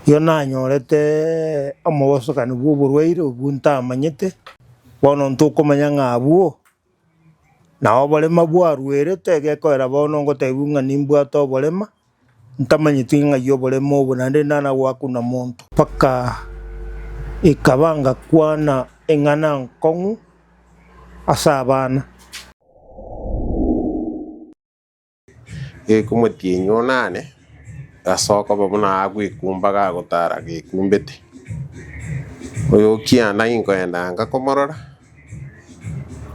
Igo nanyorete omobosokano bw'oborwaire obwo ntamanyete, bono ntokomanya ng'a abwo nao oborema bwarwerete gekoera bono ngotebiwa ng'a nimbwate oborema, ntamanyeti ng'ai oborema obo naende ndana goakuna monto. Mpaka ekaba ngakwana eng'ana nkong'u ase abana. Gekomotienyi onane, ase okoba buna agwekumba gagotara gekumbete. Oyo okianda inkoenda nka komorora,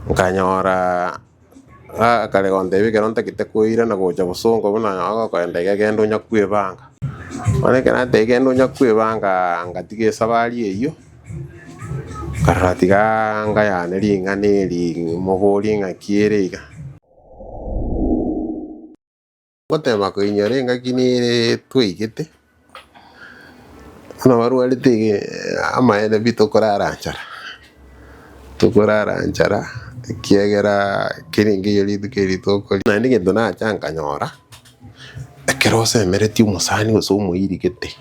nkanyora akare gontebia ekero ntagete koirana gocha bosongo buna ogokoenda iga genda onya kwebanga. Bono ekero antebia genda onya kwebanga ngatiga esabari eyio, nkarora tiga ngayane ring'ana eri moborie ng'aki ere iga. Gotema koinyora engaki nere twaigete, buna barwarete iga amaene pi tokorara nchara, tokorara nchara ekiagera kera nkeiyo rituko eri tokoria. Naende egento nacha nkanyora, ekero osemeretie omosani gose omoiri gete,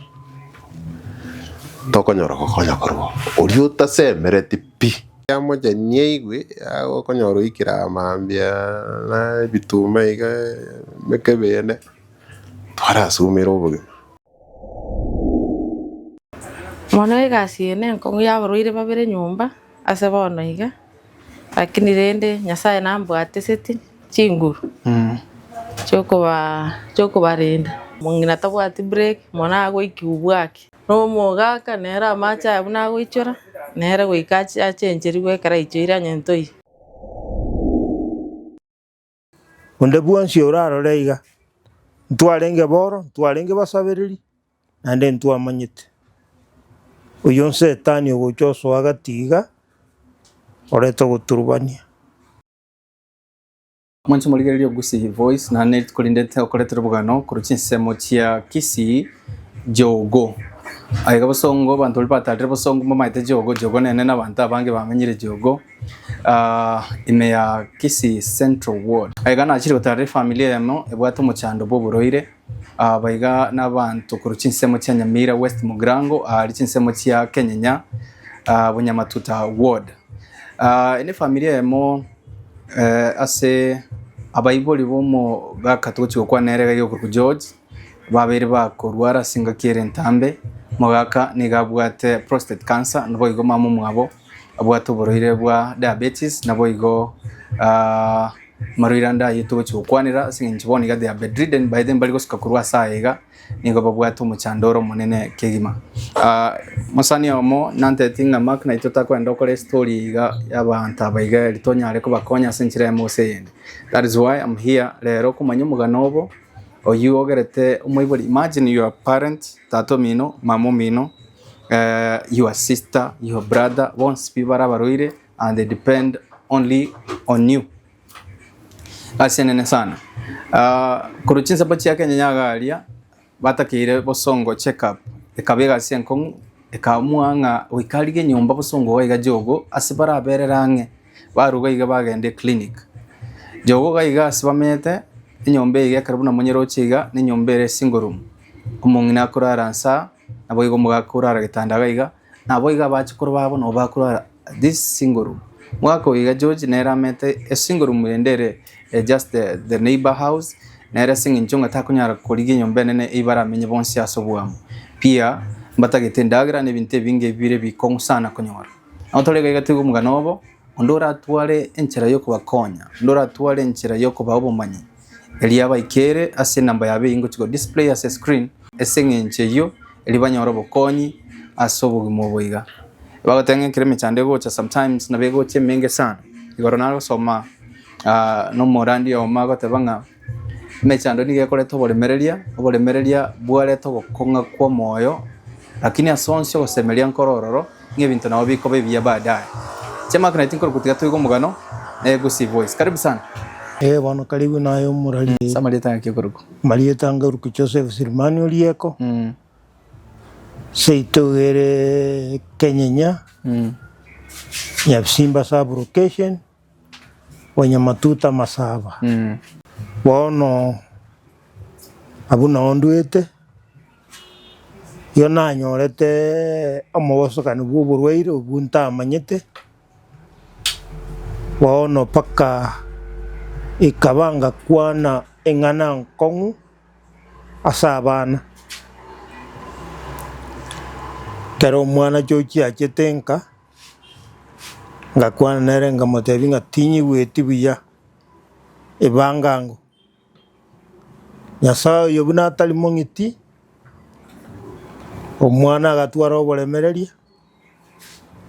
tokonyora gokonya korwa oo, oria otasemereti pi. Amocheni aigwe, agokonyora oikire aa mambia na ebituma iga emekebe ene, twarasumire obogima. Bono egasi eye nenkong'u ya abarwaire babere nyomba ase bono iga, lakini rende Nyasaye nambwateseti chinguru chiokobaa chiokobarenda. Omong'ina tabwati break, mono agoikiwa bwaki. Na omogaka nere amache aya buna agoichora, nere goika achencherigwe ekero aichoire onye ntoiyo. Onde bwonsi orarore iga, ntwarenge boro, ntwarenge basabereri, naende ntwamanyete. Oyio nsetani ogocha osoa gati iga, orete ogoturubania. Mwanche morigererie Gusii Voice naende rituko rinde okoretera obogano korwa chinsemo chia Kisii Jogoo. Aiga bosongo abanto baria batarire bosongo mbamaete Jogoo, Jogoo nene na abanto abange bamenyire Jogoo ime ya Kisii Central Ward. Aiga nachire gotarera efamiri eyemo ebwate omochando bwa oborwaire, abaiga na abanto korwa chinsemo chia Nyamira West Mugirango aria chinsemo chia Kenyenya Bunyamatuta Ward. Eye nefamiri eyemo. Ase abaibori b'omogaka togochia gokwana nere iga okorokwa George, babeire bakorwara ase engaki ere entambe, omogaka nigo abwate prostate cancer, naboigo mama omwabo abwate oborwaire bwa diabetes, naboigo amarwaire ande ayio togochia gokwanera ase eng'encho bono iga they are bedridden by then mbari gosuka korwa ase aya iga. nigo babwate omochando ore omonene kegima. Mosani omo nanteti ng'a Mark naitwe totakwenda gokora estory iga y'abanto aba iga eri tonyare kobakonya ase enchera eyemo gose eyende. That is why I'm here rero komanya omogano obo oywo ogerete omoibori imagine your parent tata omino, mama omino, your sister, your brother bonsi pi bare abarwaire and they depend only on you. Ase enene sana. Korwa chinsemo chia Kenya nyaga aria batakeire bosongo check up ekaba egasi enkong'u ekaamua ng'a goika arigie enyomba bosongo iga iga Jogo ase baraberere ang'e baruga iga bagenda eclinic. Jogo iga iga ase bamenyete enyomba eye iga ekero buna monyeroche iga na enyomba ere single room, omong'ina akorara nsaa naboigo omogaka orara getanda iga iga. Naboigo abachukuru babo nabo bakorwara this single room. Omogaka oyo iga George nere amete e single room rende ere just the neighbour house, nere ase eng'encho ng'a takonyara korigia enyomba enene eywo baramenye bonsi ase oboamo. Pia mbatagete endagera na ebinto ebinge ebi bire bikong'u sana konyora. Nabo tore iga iga toigwe omogano obo, onde oratware enchera yokobakonya, onde oratware enchera yokobaa obomanyi, erio abaikere ase enamba yabo eyio ngochia go display ase escreen, ase eng'encho eyio erio banyore obokonyi ase obogima obo iga. Bagoteba ng'a ekero emechando egocha sometimes nabo egocha emenge sana. Igoro nagosoma na omorandi oyomo agoteba ng'a emechando nigo ekoreta oboremereria, oboremereria bwareta ogokong'a kwa omoyo, lakini ase onsi ogosemeria nkore ororo ng'a ebinto nabo bikoba ebiya baadaye. Chiamaka naintwe nkorokwa tiga toigwe omogano na Gusii Voice. Karibu sana. Ee bono karibu naye omorari. Ase amarieta ng'aki okorokwa? Amarieta ange orokwa Joseph Sirimani Orieko, seito iga ere Kenyenya, Nyabisimba sub location, Bonyamatuta Masaba. Bono abwo nao ndwete. Igo nanyoreteeee omobosokano bwa oborwaire obwo ntamanyete, bono mpaka ekaba ngakwana eng'ana nkong'u ase abana. Ekero omwana chochi achete nka, ngakwana nere nkamotebia ng'a tinyigweti buya, ebangango. Nyasae oyo buna atari mong'iti, omwana agatwara oboremereria,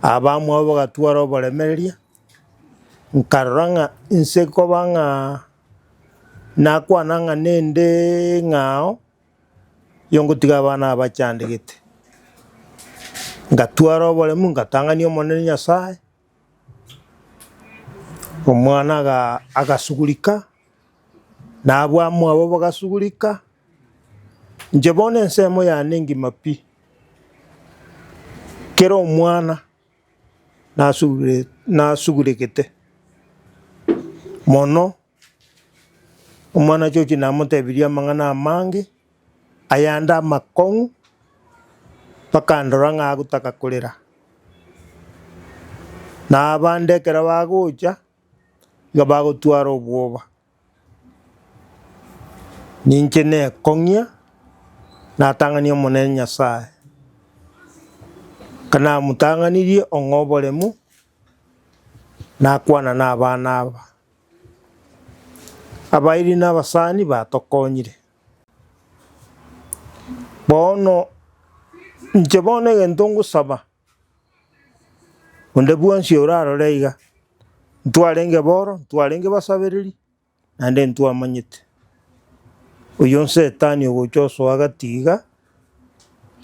abamwabo bagatwara oboremereria, nkarora ng'a inse koba ng'a nakwana ng'a nende ng'ao, yongotiga abana aba bachandegete. Ngatwara oboremu ngatang'ania Omonene Nyasae, Omwana aga agasugurika, na abamwabo bagasugurika, inche bono ensemo yane engima pi, kera omwana nasugure nasuguregete mono, omwana chochi namotebirie amang'ana amange, ayande amakong'u, mpaka ndora ng'a agotaka korera. Na abande ekero bagocha, nigo bagotwara obwoba. Ninche nekong'ia, natang'anie Omonene Nyasae, ekero namotang'anirie ong'e oboremu, nakwana na abana aba. Abairi na abasani batokonyire. Bono, inche bono egento ngosaba, onde bwensi orarore iga, ntwarenge boro, ntwarenge basabereri, naende ntwamanyete. Oyio nsetani ogocha osoa gati iga,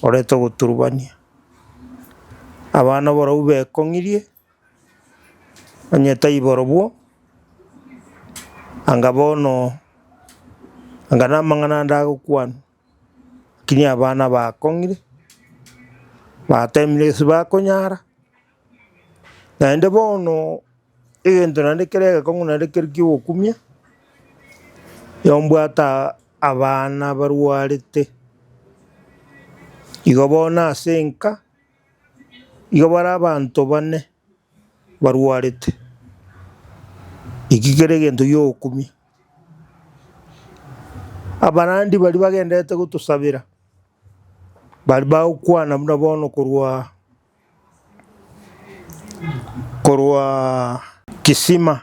orete ogoturubania. Abana barobwo bekong'irie. Onye tai borobwo, anga bono anga namang'ana ande agokwanwa, lakini abana bakong'ire, batemire ase bakonyara, naende bono egento naende kere egekong'u naende kere kia ogokumia, nigo mbwate abana barwarete, igo bono ase enka. Igo bare abanto bane barwarete, eki kere egento giogokumia. Abarandi baria bagenderete gotosabera, baria bagokwana buna bono korwa korwa Kisima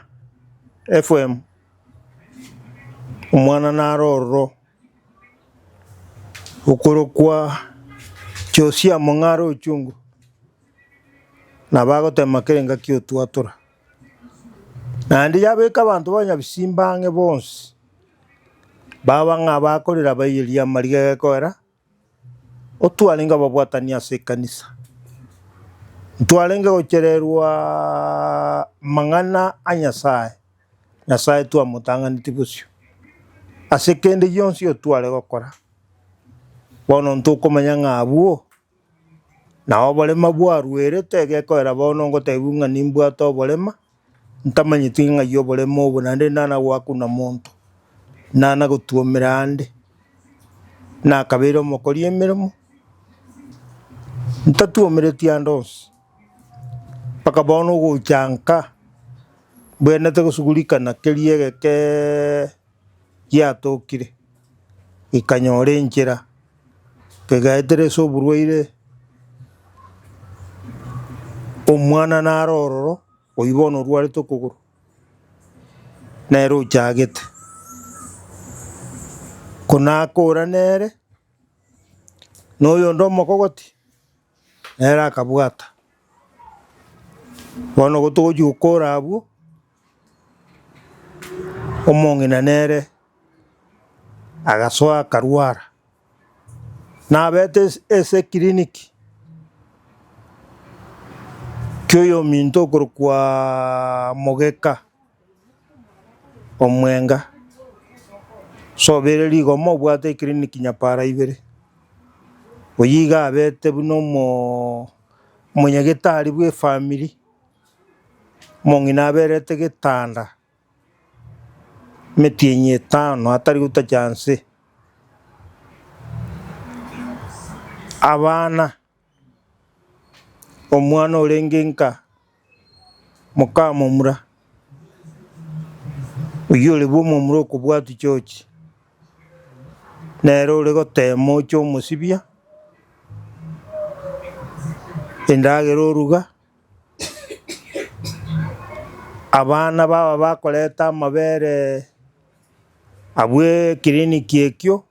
FM, omwana naro ororo. Okorokwa Josia omong'are ochungu, nabo agotema kera engaki otwatora. Naende yabeka abanto ba nyabisimba ang'e bonsi, baba ng'a bakorera baiyerie amariga gekoera, otwarenge ababwatani ase ekanisa. Ntwarenge gochererwaaa amang'ana a Nyasaye. Nyasae twamotang'anetie bosio ase kende gionsi otware gokora. Bono ntokomanya ng'a abwo nao oborema bwaruerete egekoera bono ngotebiwa ng'a nimbwate oborema, ntamanyeti ng'ai oborema obo naende nana goakuna monto, nana gotuomera ande, nakabeire omokori emeremo, ntatuomereti ande onsi, mpaka bono ogocha nka. Mbwenerete gosugurikana keria egekeeee giatokire, gekanyora enchera, kegaetera ase oborwaire, omwana naro ororo, oywo bono orwarete okogoro, nere ochagete. Konakora nere, na oyonde omokogoti. Nere akabwata. Bono igo togochia gokora abwo, omong'ina nere agasoa akarwara. Nabete ase ase eclinic, kia oyominto okorokwaaa Mogeka, Omwenga, sobere rigoma obwate eclinic nyapara ibere. Oyio iga abete buna omoo omonyagetari bwa efamiri, omong'ina aberete getanda emetienyi etano atari gotacha nse. Abana, omwana orenge nka mokamomura, oyio ore bw'omomura okobwatia chochi, nere ore gotema oche omosibia, endagera oruga, abana baba bakoreta amabere abwo ekiriniki ekio.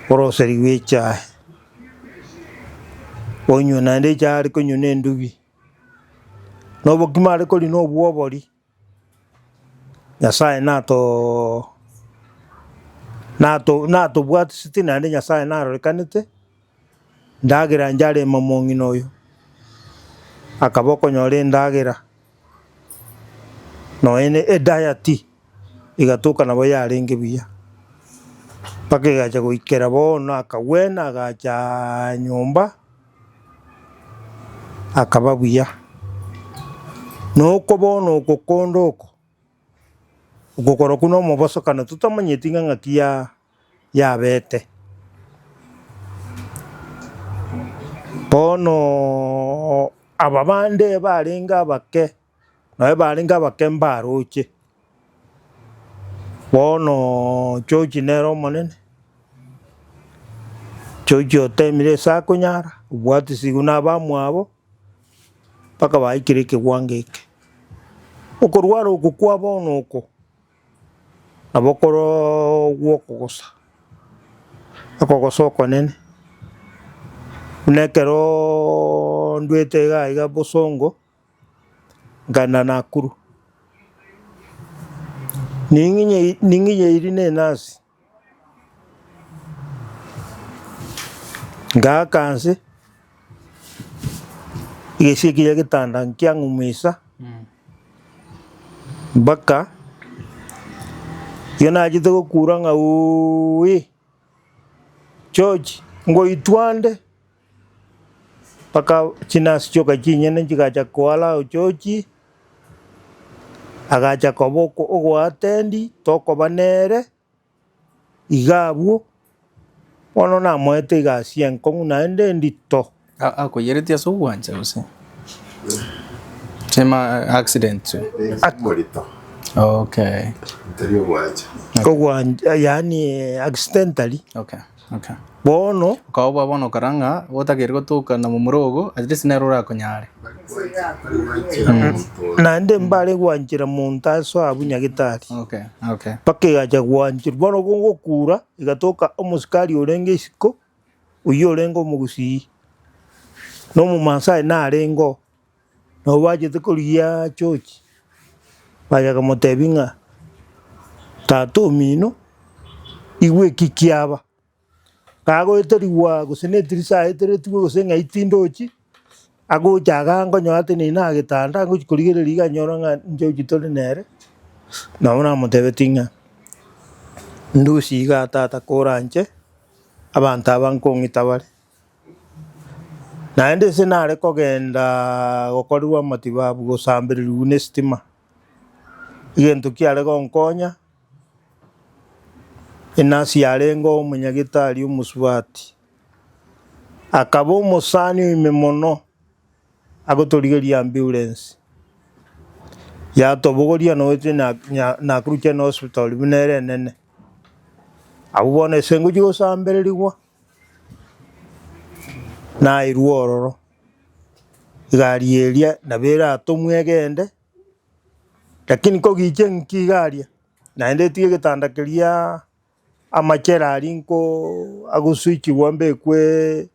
Oroserigwe echae, onywe naende echae are konywa na endubi, na obokima are koria na obwobori, Nyasaye natoo nato natobwatiseti naende Nyasaye narorekanete, ndagera inche arema omong'ina oyo, akaba okonyora endagera, nonya na ediet. Egatoka nabo yarenge buya, mpaka egacha goikera bono akagwena agacha nyomba, akaba buya. Na oko bono oko konde oko, okokorokwa na omobosokano totamanyeti ng'a ng'aki ya yabete. Bono aba bande barenge abake. Nonye barenge abake mbaroche, bono George nere omonene, George otemire ase akonyara, obwatisirwe na abamwabo, mpaka baikire ekewango eke. Okorwara oko kwa bono oko, nabo koroo gwokogosa, okogosa okonene, buna ekeroooo ndwete iga iga bosongo. Nkagenda Nakuru, ning'inyeiri na enasi, ngaaka nse, egesie ekiya getanda nkiang'umisa, mpaka igo nachete gokura ng'a uuii, George ngoitwa nde. Mpaka chinasi chioka chinyene chigacha koallow George, agacha koba oko ogoatendi tokoba nere, iga abwo, bono namoete egasi enkong'u naende endito. Akoiyeretie ase ogwancha gose? Sema accident. Morito. Okay. Tari ogwancha. Ogwancha yaani accidentally. Okay. Okay. Bono. Okaoboa bono okora ng'a otakeire gotoka na momura ogo, at least nere orakonyare. Naende mbare gwanchera monto asoe abwo nyagetari. Okay, okay. Mpaka egacha gwancherwa. Bono gogokura, egatoka omosikari orenge isiko, oyio orenge omogusii, na omomaasai narenge oo, nabo bachete korigia George, bacha komotebia ng'a tata omino, igwa eki kiaba. Kagoeterigwa gose na etirisa aeteretigwe gose ng'ai tindochi, agocha iga nkonyora ateneine aa getanda ngochi korigereria iga anyora ng'a George tore nere, nabo namotebetie ng'a ndusia igaa tata koranche. Abanto aba nkong'ita bare, naende ase nare kogenda gokorerwa amatibabu gosambererigwa na esitima, egento kiare gonkonya, enasi yarenge omonyagetari omosubati, akaba omosani oime mono, agotorigeria ambulance, yatobogoria noetwe na Nakuru General Hospital buna ere enene. Abwo bono ase ngochia gosambererigwa, nairwe ororo, egari eria nabo eratomwe egende, lakini kogicha eng'iti iga aria, naende etige egetanda keria amachera aria nkoo agoswichigwa mbekweee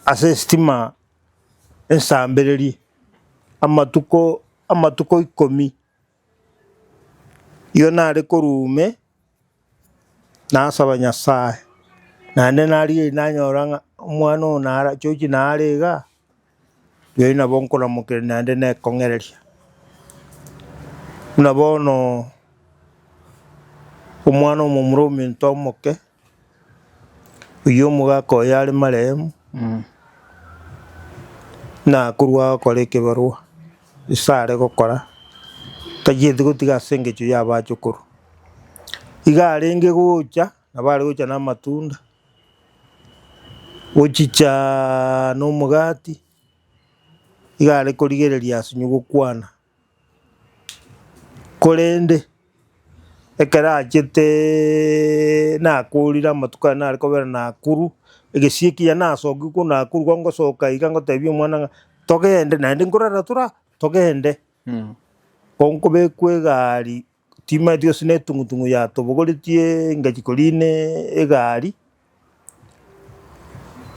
ase estima ensambererie, amatuko amatuko ikomi. Igo nare korwa ime, nasaba Nyasaye, naende narigereria nanyora ng'a omwana oyo nara chochi nare igaa, rirorio nabo nkoramokeria naende nekong'ereria. Buna bono omwana omomura ominto omoke, oyio omogaka oye are marehemu, nakorwa agokora ekebarua. Ise are gokora, tachieti gotiga ase engencho y'abachokoro. Iga arenge gocha, nabo are gocha na amatunda. Gochicha na omogati, iga are korigereria ase gokwana. Korende ekero acheteeee nakorire amatuko aya nare kobera Nakuru, egesie ekiya nasokia korwa Nakuru igo ngosoka iga ngotebia omwana ng'a togende naende nkorara tora togende. Ko nkobekwa egari Timanyeti gose na etung'utung'u yatobogoretie engaki korina egari,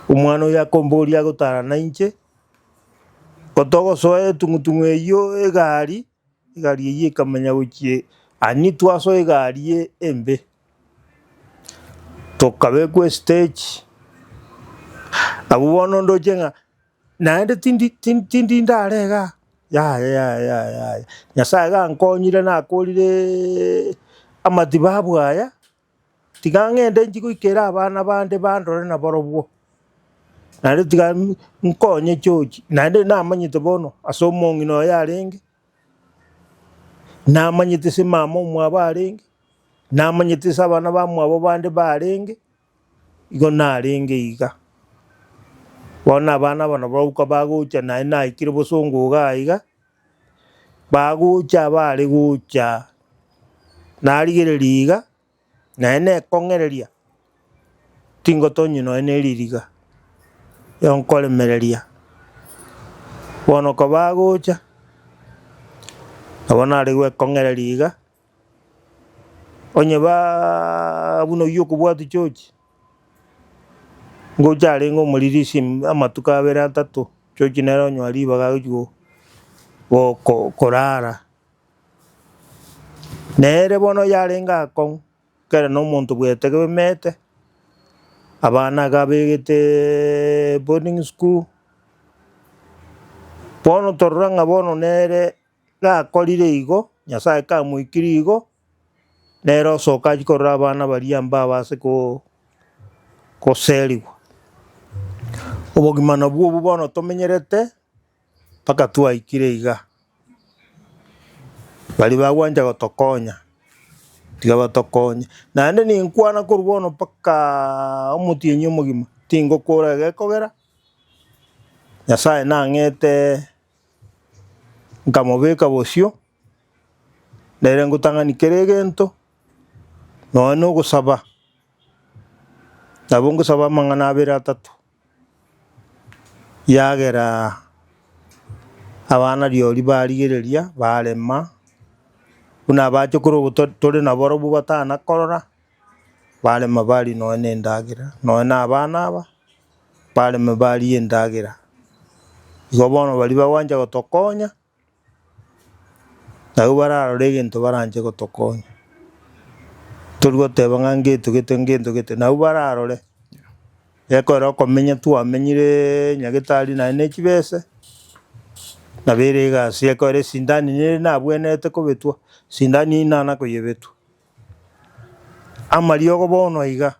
omwana oyo akomboria agotara nainche, gotogosoa etung'utung'u eyio egari, egari eyio ekamanya gochia ani twasoa egari embe, tokabekwa estage, abwo bono ndoche ng'a. Naende tindi tindi ndare igaa, yaya yaya yaya yaya, Nyasaye gankonyire nakorireeee amatibabu aya, tiga ng'ende nchi goikera abana bande bandore nabarobwo, naende tiga nkonye George, naende namanyete bono ase omong'ina oye arenge, namanyete ase mama omwabo arenge, namanyete ase abana bamwabo bande barenge. Igo narenge iga. Bono abana aba nabo bagoka bagocha naende naikire bosongo igaa iga, bagocha bare gocha, narigereria iga, naende nekong'ereria, tingotonya nonye na eririga, igo nkoremereria. Bono kobagocha, nabo nare gwekong'ereria iga. Onye baaaa buna oyio okobwatia chochi, ngocha arenge omoririsi amatuko abere atato, chochi nere onywa ribaga agochi go goko korara. Nere bono yarenge akong'u, ekero na omonto bwetegemete, abana iga abegeteeee boarding school, bono torora ng'a bono nere. Gakorire igo, Nyasae kamoikirie igo, nere osoka achie korora abana baria mbabase goserigwa. Obogima nabwo obwo bono tomenyerete mpaka twaikire iga. Baria bagwancha gotokonya, tiga batokonye. Naende ninkwana korwa bono mpakaaa omotienyi omogima, tingokora egekogera, Nyasae nang'ete. Nkamobeka bosio, nere ngotang'ani kera egento, nonya na ogosaba, nabo ngosaba amang'ana abere atato, yagera abana rirorio barigereria, barema, buna abachokoro obo tore nabarobwo batana korora, barema baria nonya na endagera, nonya na abana aba. Bareme barie endagera. Igo bono baria bagwancha gotokonya, nabwo bararore egento baranche gotokonya. Tori goteba ng'a ngento gete ngento gete, nabwo bararore, ekero okomenya twamenyireeee nyagetari naende ne chibese, nabo ere egasi ekero esindani nere nabwenerete kobetwa, sindani eyio nana koyebetwa. Amariogo bono iga.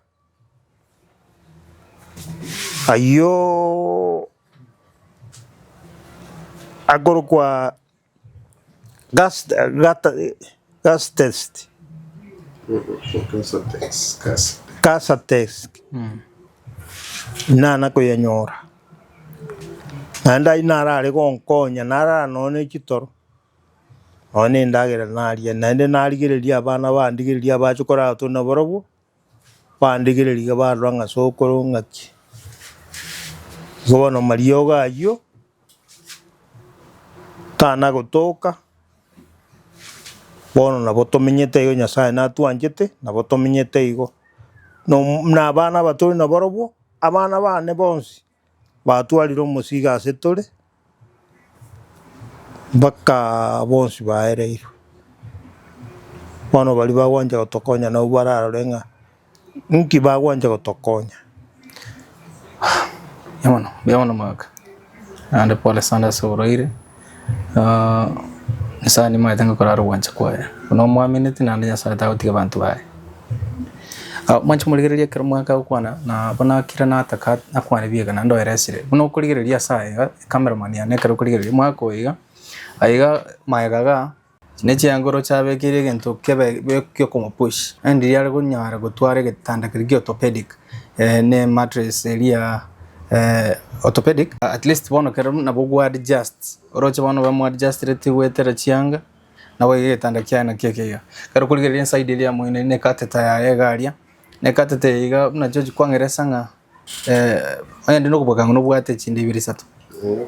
Ayio akorokwa gas test, Casatex, nana koyanyora. Naende ayio naro are gonkonya, narara nonya ne chitoro, nonya ne endagera naria, naende narigereria abana bandigereria abache korara tore nabarobwo. Bandigereria iga barora ng'a sokoro ng'aki. Igo bono mariogo ayio, tana gotoka, bono nabo tomenyete igo Nyasaye natwanchete, nabo tomenyete igo. Na abana aba tore nabarobwo, abana bane bonsi. Batwarire omosigo ase tore, mpaka bonsi baereirwe. Bono baria bagwancha gotokonya nabwo bararore ng'a nki bagwancha gotokonya. Mbuya mono, mbuya mono omogaka, naende pole sana ase oborwaire, Nyasaye nimaete ngokora are ogwancha kwaye, buna omwamineti naende Nyasaye tagotiga abanto baye. Mwanche morigererie ekero omwaka agokwana, na bono akire nataka akwane bieka naende oeresire. Buna okorigereria ase aye iga, ecameraman yane ekero okorigereria omwaka oyo iga, aiga magega igaa, ne chiangoro chiabekeire egento kebe giokomopush, yaani riria are konyara gotwara egetanda keria kia orthopedic, ne emattress eria. Orthopedic, at least bono kero nabo gwa adjust, oroche bono bamo adjustireti goetera chianga, nabo iga egetanda kiaye nakio eke iga. Ekero okorigereria inside eria ya moino na ecatheter yaye iga aria, na ecatheter eye iga buna George kwang'eresa ng'a onye ndi nokobua kang'u nobwate chinde ibere isato.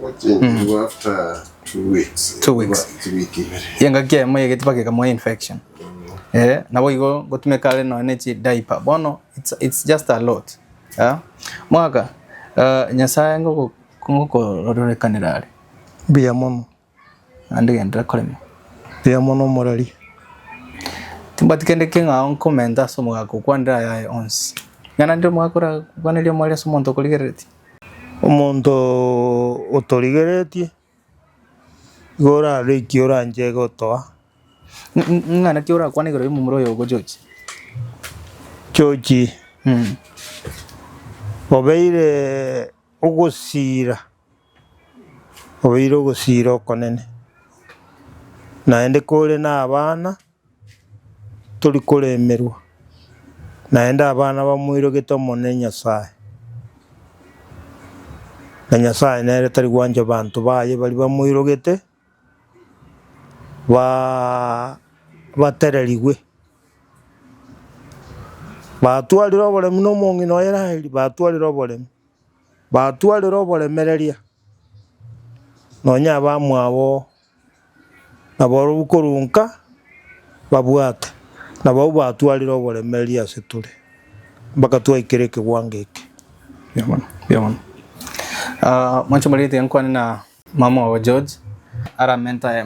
Gochenjiwa after 2 weeks. 2 weeks. Chiwiki ibere. Engaki eyemo yegete mpaka ekamoa infection. Nabo igo ngotumeka are nonya ne chidiaper. Bono it's just a lot. Mwaka, Nyasaye ngoko ngokororekanera are. Mbuya mono. Naende genderera korema. Mbuya mono omorari. Timbwati kende keng'ao nkomenta ase omogaka okwanire aya aye onsi. Ng'a naende omogaka orakwanerie omweri ase omonto okorigereretie. Omonto otorigereretie, igo orarore eki oranche gotoa. Ng'ana ki orakwane igoro y'omomura oyo ogo George? George, obeire ogosiira, obeire ogosiira okonene, naende kore na abana, tori koremerwa, naende abana bamoirogete Omonene Nyasae. Na Nyasae nere tari gwancha abanto baye baria bamoirogete. batererigwe. Batwarire oboremu na omong'ina oye Raheli, batwarire oboremu, batwarire oboremereria, nonya abamwabo nabarobwo korwa nka babwate, nababwo batwarire oboremereria ase tore, mpaka twaikire ekewango eke. Mbuya mono, mbuya mono. Mwanche morigete nkwane na Mama ogo George aramenta aye.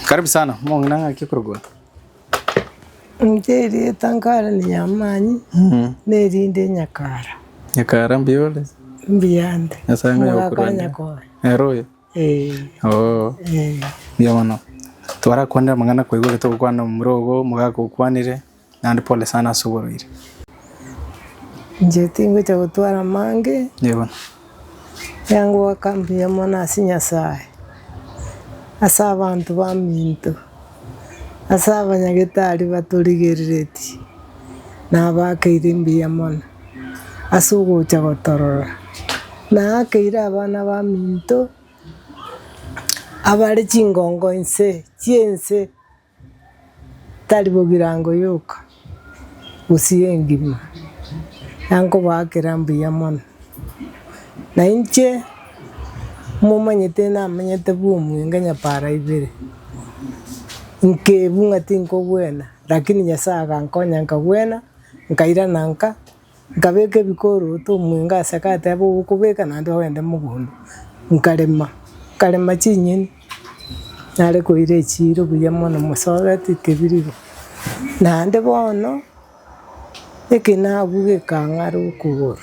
Karibu sana omong'ina ng'aki okorokwa? Inche erieta nkare ni Nyamanyi, na erinde Nyakara. Nyakara mbuya ore? Mbuya nde. Nyasaye ng'ai Omogaka okorwania? Nyakoe. Ere oyo? Ee. Oo. Ee. Mbuya mono. Twarakwanire amang'ana kwaigure togokwana omomura ogo, omogaka okwanire. Naende pole sana ase oborwaire. Inche tingocha gotwara amange, yangoaka mbuya mono ase Nyasaye, ase abanto baminto, ase abanyagetari batorigereretie, nabakeire mbuya mono ase ogocha gotorora. Naakeire abana baminto abare chingongo inse chi'ense. Tari bogirango yoka, gose engima, na nkobaakera mbuya mono. Na inche momanyete namanyete bw'omwenga nyapara ibere, nkebwa ng'a tinkogwena, lakini Nyasaye agankonya nkagwena, nkairana nka, nkabeka ebikoroto omwenga ase agateba ogokobeka naende ogende mogondo, nkarema, nkarema chinyeni. Nare koira echiiro buya mono mosoreti kebirigo. Naende bono, eke nabwo gekang'ara okogoro,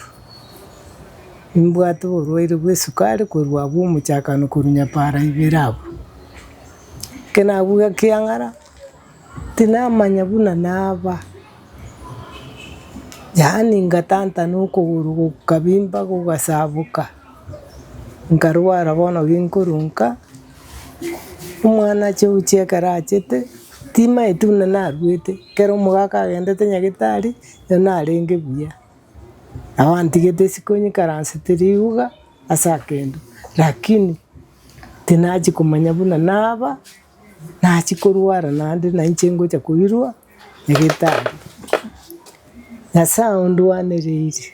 nimbwate oborwaire bwa esukari korwa abwo omochakano korwa nyapara ibere abwo. Eke nabwo gekiang'ara, tinamanya buna naba, yaani ngatantana okogoro gokabimba gogasaboka. Nkarwara bono ginkorwa nka, omwana ache gochia ekero achete, timaeti buna narwete, ekero omogaka agendete nyagetari, nigo narenge buya. Nabo antigete isiko nyikaransete riuga ase akendo, lakini tinachia komanya buna naba, nachia korwara naende na inche ngocha koirwa nyagetari. Nyasaye ondwanereire.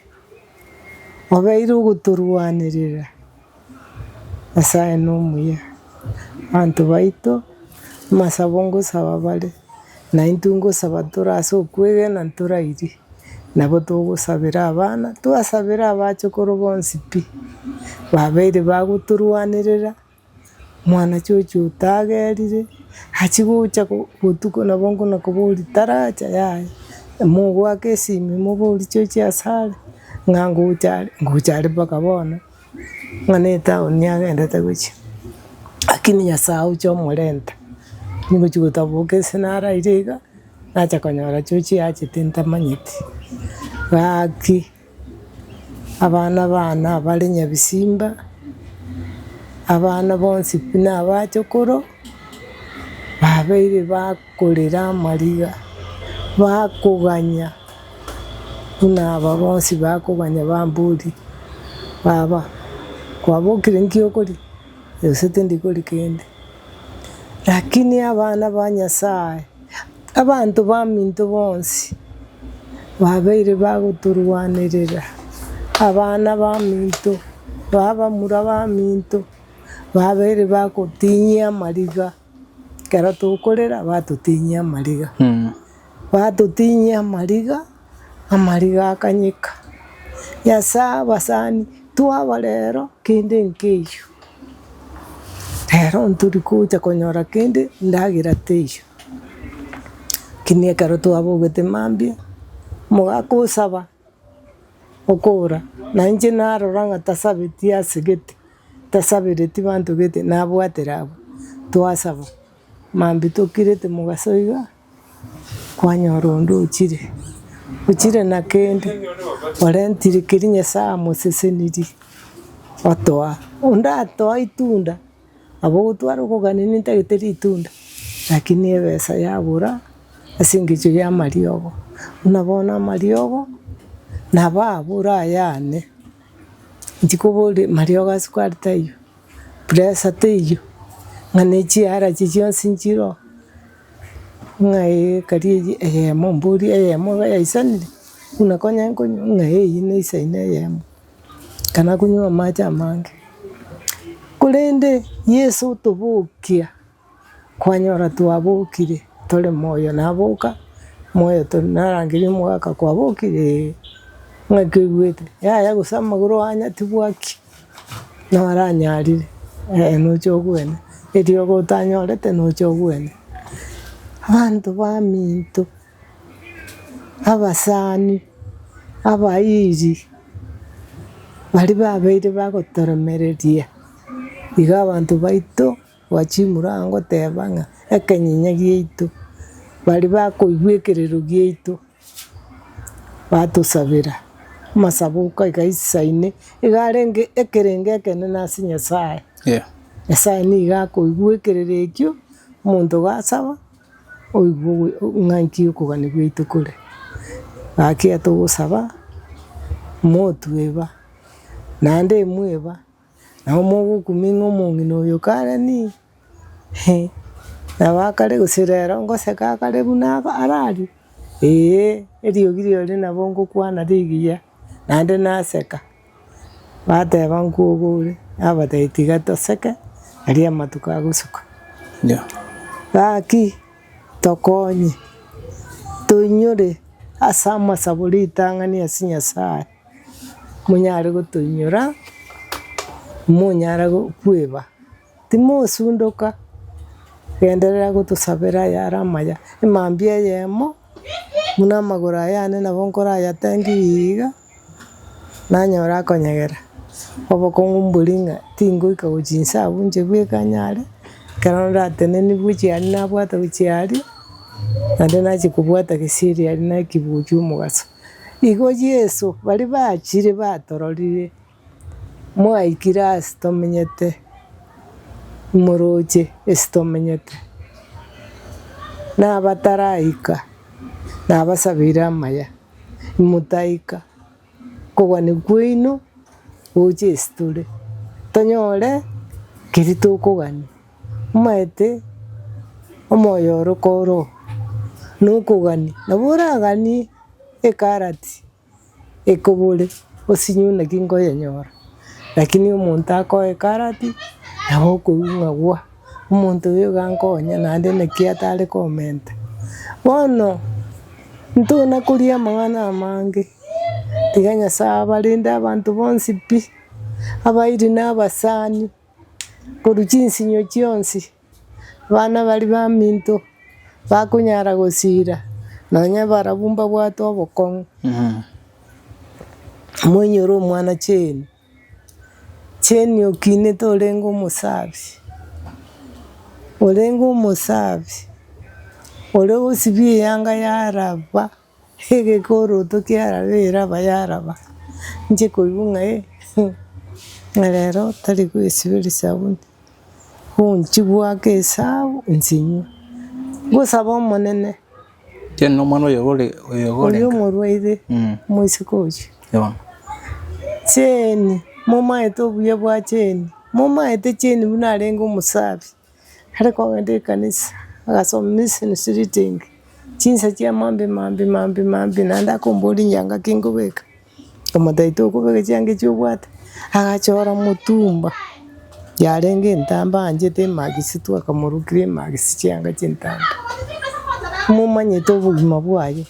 Obeire ogotorwanerera, Nyasae nomuya. Abanto baito, amasabo ngosaba bare, na intwe ngosaba tore ase okwegena ntorairie, nabo togosabera abana, twasabera abachokoro bonsi pi, babeire bagotorwanerera. Mwana chochi otagerire, achie gocha botuko nabo nkona koboria taracha yaya, mogoaka esimi moborie chochi ase are, ng'a ngocha are, ngocha are mpaka bono, ng'a na etown agendete gochia. Lakini Nyasaye oche omorenta, ningochi gotaboka ase naraire iga, nacha konyora chochi achete ntamanyeti, gaki. Abana bane abare nyabisimba, abana bonsi pi na abachokoro, babeire bakorera amariga, bakoganya. Buna aba bonsi bakoganya bamborie, Baba, kwabokire nki okoria? Gose tindi koria kende. Lakini abana ba Nyasae, abanto baminto bonsi, babeire bagotorwanerera, abana baminto, babamura baminto, babeire bagotinyia amariga, ekero tokorera batotinyia amariga. Batotinyia amariga, amariga akanyeka. Nyasae abasani, twaba rero kende nkeiyo, rero ntori gocha konyora kende ndagera teiyo. Lakini ekero twabogete mambia, omogaka osaba, okora, na inche narora ng'a tasabeti asegete, tasabereti banto gete, nabwatera abwo, twasaba, mambia tokirete mogaso iga. Kwanyora onde ochire, ochire na kende, orentire keria Nyasae amosesenirie, otoa. Onde atoa itunda, nabo ogotwara okogania nintagete ritunda, lakini ebesa yabura ase engechwo ya amariogo. Buna bono amariogo, nabo abure ayane, inche koboria mariogo a sukari taiyo, pressure teiyo, ng'a ne chiarachi chionsi nchiroo. Ng'a ee karia eyio eyemo mborie eyemo iga yaisanire, buna konya nkonywa ng'a eyio neisaine eyemo, kana konywa amache amange. Korende Yeso otobokia, kwanyora twabokire tore moyo naboka, moyo tore narangeria omogaka kwabokire ee, ng'aki oigwete, yaya gose amagoro anya tibwaki. Naranyarire, eh noche ogwene, eriogo otanyorete noche ogwene. Abanto baminto, abasani, abairi, baria babeire bagotoremereria, iga abanto baito gwachimura aa ngoteba ng'a ekenyenya giaito, baria bakoigwa ekerero giaito. Batosabera amasabo iga aisaine, iga arenge ekerengo ekenene ase Nyasaye. Yeah. Nyasaye nigo akoigwa ekerero ekio, omonto gasaba, oigwa ng'a nki okogania gwaito kore. Gaki etogosaba, motweba, naende emweba, nabo mogokumia ng'a omong'ina oyo kare ni. Nabo akare gose rero ngoseka akare buna araria, ee, eriogi riaria nabo ngokwana rigiya, naende naseka. Bateba nkwoga ore, nabatebia tiga toseke, aria amatuko agosuka. Gaki tokonye, toinyore ase amasabo ritang'ani ase Nyasaye, monyare gotoinyora, monyare kweba. Timosundoka, genderera gotosabera ayare amaya. Emambia eyemo, buna amagoro aya ane nabo nkorayatengi iga, nanyora akonyegera. Obokong'u mbori ng'a tingoika gochia inse abwo inche bweka nyare, ekero ndatenenigwe gochia aria nabwate gochia aria, naende nachia kobwata gesieri aria na ekibuyu omogaso. Igo Yeso baria bachire batororire. Mwaikire ase tomenyete, moroche ase tomenyete, na abataraika nabasabeire amaya, motaika kogania kwaino gocha ase tore, tonyore keria tokogania. Omaete omoyo ore kore oo, nokogania, nabo oraganie ekarati. Ekobore, osinywe naki nkoyenyora, lakini omonto akoe ekarati, nabo okoigwa ng'a gwa, omonto oyo iga ankonya naende naki atare komenta. Bono, ntona koria amang'ana amange, tiga Nyasaye abarende abanto bonsi pi, abairi na abasani, korwa chinsinyo chionsi. Abana baria baminto bakonyara gosiira, nonya barabwo mbabwate obokong'u. Moinyore omwana Jane, Jane okinete orenge omosabi, orenge omosabi, ore gosibia eyanga yaraba, egekoroto kiaraba eraba yaraba, inche koigwa ng'a eh, ng'a rero tari goesiberia esabuni. Gochia goaka esabu nsinywe, ngosaba Omonene, Jane na omwana oyo ore oyo Oria ogorenga. omorwaire Mm. omoiseke oyio. Bono. Jane, momaete obuya bwa Jane, momaete Jane buna arenge omosabi, are kogenda ekanisa, agasoma mission sitting, chinsa chia mambia mambia mambia mambia naende akomboria nyanka ki nkobeka, nkamotebia tokobeka chianga echio obwate, agachora motumba, yarenge entambe aanchete emagisi tu akamorukera emagisi chianga chintambe. Momanyete obogima bwaye,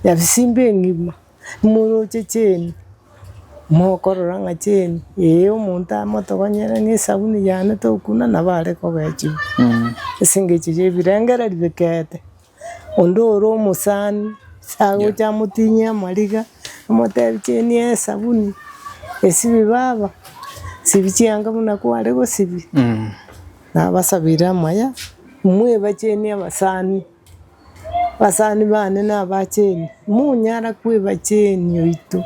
nyabisimba engima. Moroche cheni, mokorora ng'a cheni, ee omonto amotogonyere ng'a esabuni yane tokuna nabo are kogechigwa. Ase engencho ya ebirengererio bikeete, onde ore omosani, ase agocha amotinyie amariga, amotebie cheni esabuni, esibi baba, sibi chianga buna kware gosibia. Nabasabire amaya, mwebacheni abasani. Abasani bane na abacheni, monyara kweba cheni oito,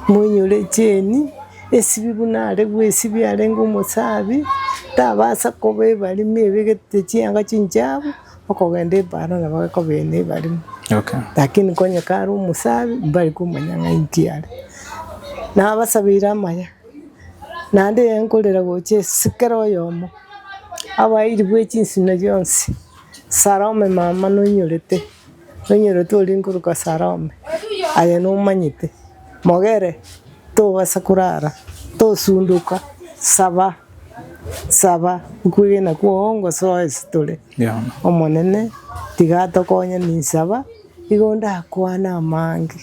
moinyore cheni, esibi buna are bwesibi arenge omosabi, tabasa koba ebarimo ebegete chianga chinchafu, okogenda epara nabo ekobena ebarimo. Okay. Lakini konya kare omosabi, mbari komanya ng'a inki are. Nabasabeire amaya, naende nkorera gocha ase kera oyomo, abairi bwe chinsina chionsi. Salome mama noinyorete, noinyorete oria nkoruka Salome, aye nomanyete. Mogere, tobasa korara, tosunduka, saba, saba, okwegena kwao ngosoe ase tore. Omonene, tiga atokonye ninsaba, igo ndakwane amange.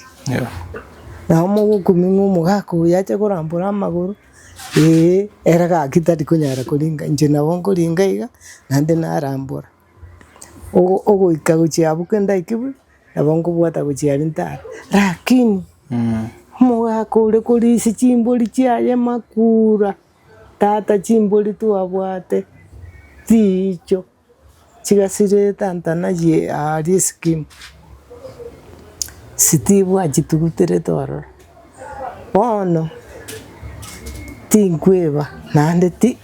Nabo mogokumia ng'a omogaka oyo ache korambora amagoro. Ee, ere gaki tari konyara koringa, inche nabo nkoringa iga, naende narambora. Ogo ogoika gochia abwo kende ndaikigwe, nabo nkobwata gochia aria ntare. Lakini, omogaka ore korisia chimbori chiaye makura, tata chimbori twabwate, tiicho, chigasire tantana aria esikimu, Steve achituguterete ororo. Bono tinkweba naende ti,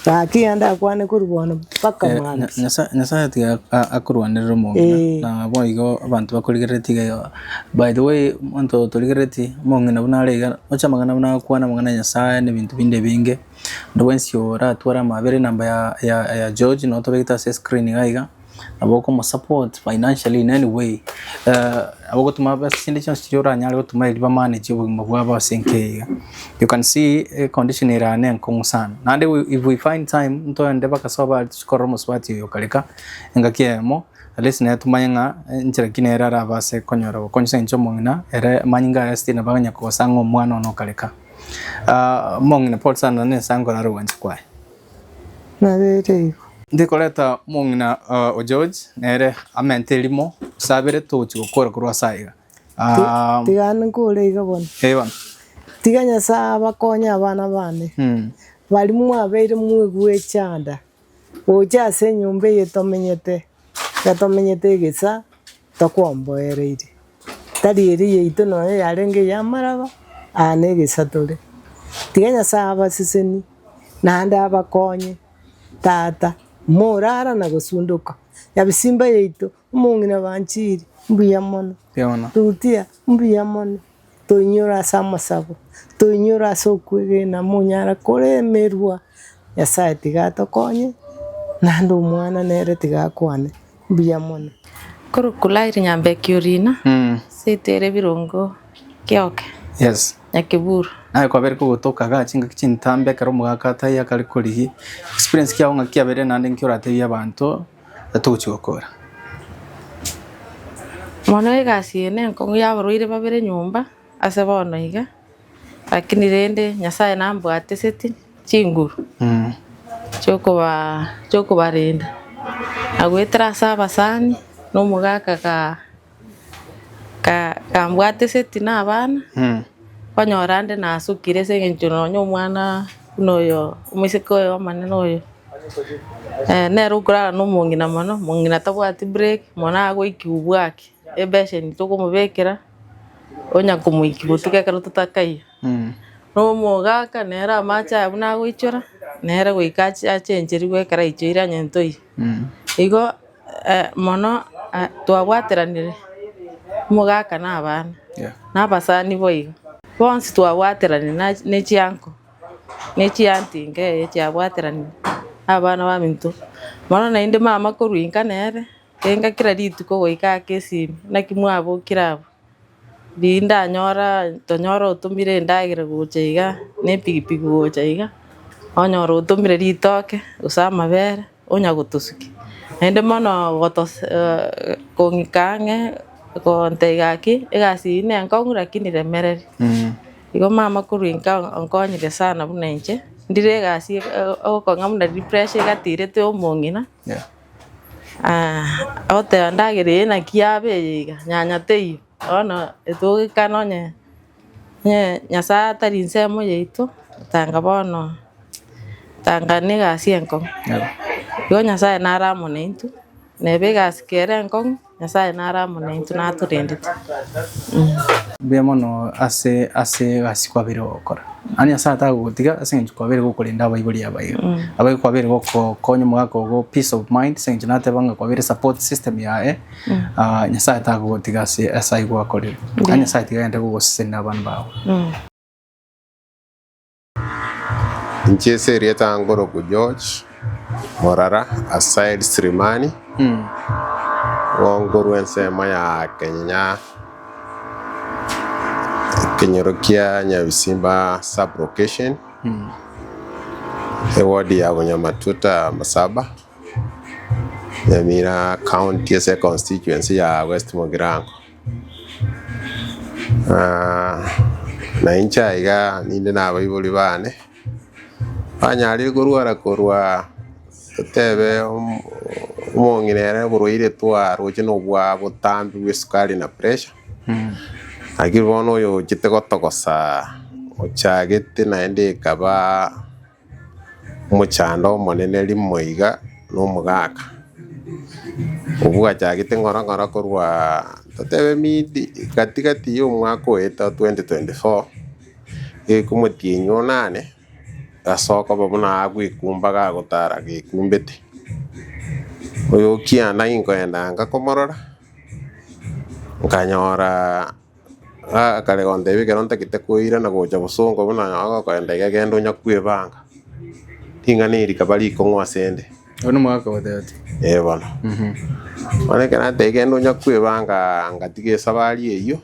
gaki iga ndakwane korwa bono mpaka mambia. Nyasaye tiga akorwanerere omong'ina na boigo abanto bakorigereretie iga igo. By the way omonto otorigereretie omong'ina buna are iga, oche amang'ana buna agokwana amang'ana ya Nyasaye na ebinto binde ebinge. Onde bwensi oratware amabera enamba ya ya ya George nabo tobegete ase escreen iga iga, nabo okomosupport financially in any way, nabo ogotoma besa chinde chionsi chiria oranyare gotoma erio bamanage obogima bwabo ase enka eye iga. You can see econdition ere aa ne enkong'u sana. Naende we if we find time ntoende mpaka sobo aria tochi korora omosubati oyo okareka engaki eyemo, at least nere tomanye ng'a enchera ki nere arabase konyora obokonyi ase eng'encho omong'ina ere amanyinga aye still nabo akonya kogosa ng'a omwana one okareka. Omong'ina pole sana na Nyasae nkorare ogwancha kwaye. Nabere igo. Ndikoreta omong'ina o George nere amente erimo osabere togochi gokora korwa ase aiga. Tiga nkore iga bono. Eh bono. Tiga Nyasae abakonye abana bane, baria mwabeire mwegwechanda gocha ase enyomba eye tomenyete, iga tomenyete egesa tokwomboereirie. Tari eria yaito nonya yarenge ey'amaraba, aa negesa tore. Tiga Nyasae abasesenie, naende abakonye, tata, morara na gosundoka. Nyabisimba yaito, omong'ina banchiri, mbuya mono. Rutia, mbuya mono. Toinyore ase amasabo, toinyore ase okwegena, monyare koremerwa. Nyasae tiga atokonye, naende omwana nere tiga akwane. Mbuya mono. Korokwa Lairi Nyambeki Orina, seito ere Birongo Kioke, Yes. Nyakeburu. Naye kwabere kogotoka igaa chingaki chintambe ekero omogaka ataiyo akare korigia, experience kiago ng'aki kiabeire naende nki oratebie abanto togochia gokora? Mono egasi eye nenkong'u ya abarwaire babere nyomba ase bono iga, lakini rende Nyasaye nambwateseti chinguru chiokobaa chiokobarenda, na goetera ase abasani na omogaka kaa ka kambwateseti na abana, nkonyora ande nasukire ase eng'encho nonye omwana buna oyo omoiseke oyo omonene oyo, nere okorara na omong'ina mono, omong'ina tabwati break, mono agoikiwa bwaki, ebesheni tokomobekera, onya komoikia botuko ekero totakaiyo. Na omogaka nere amache aya buna agoichora, nere goika ache achencherigwe ekero aichoire onye ntoiyo. Igo mono twabwateranire. Omogaka na abana, na abasani boigo. Bonsi twabwateranire na ne chianko, ne chianti inga eye chiabwateranire, abana baminto. Bono naende mama korwa inka nere, kenga kera rituko goika ake esimi, naki mwabokire abwo. Riria ndanyora tonyora otomire endagera gocha iga, na epikipiki gocha iga, onyora otomire ritoke, gose amabere, onya gotosukia. Naende mono gotos kong'ika ang'e gontebia gaki, egasi eyio nenkong'u lakini remereri. Igo mama korwa inka onkonyire sana buna inche, ndire egasi ogokong'a buna riria pressure egatirete omong'ina. Ogoteba ndagera eye naki yaba eye iga, nyanya teiyo, bono etogekana onye onye Nyasaye atari ensemo yaito, tanga bono tanga na egasi enkong'u. Igo Nyasaye nare amo naintwe, neba egasi kere enkong'u. Nyasae nare amo naintwe natorendete. Mbuya mono ase ase egasi kwabeire gokora. Naende Nyasae atagogotiga ase eng'encho kwabeire gokorenda abaibori aba iga. Abaibori kwabeire gokonya omogaka ogo peace of mind ase eng'encho nateba ng'a kwabeire support system yaye, Nyasae tagogotiga ase ase ayio gwakorire. Naende Nyasae tiga agende gogosesenia abana bago. Inche ase erieta ngoroku George Morara aside Srimani, nigo nkorwa ensemo ya Kenya, ekenyoro kia Nyabisimba sub location, eward ya Bunyamatuta Masaba, Nyamira county ase econstituency ya West Mugirango. Na inche aiga ninde na abaibori bane, banyarire korwara korwa totebe omong'ina ere oborwaire twaroche na obwa botambe bwa esukari na pressure, lakini bono oyo ochete gotogosa ochagete naende ekaba omochando omonene rimo iga na omogaka, obwo bwachagete ng'ora ng'ora korwa totebe mid gati gati ya omwaka oeta 2024, goika omotienyi o nane, ase okoba buna agwekumba gagotara gekumbete. Oyo okianda inkoenda ngakomorora, nkanyora. Akare gontebia ekero ntagete koirana gocha bosongo buna ogokoenda iga genda onya kwebanga, ring'ana eri rikaba rikong'u asende. Oyo nomogaka ogotebetie? Eh bono. Bono ekero natebia genda onya kwebanga ngatiga esabari eyio,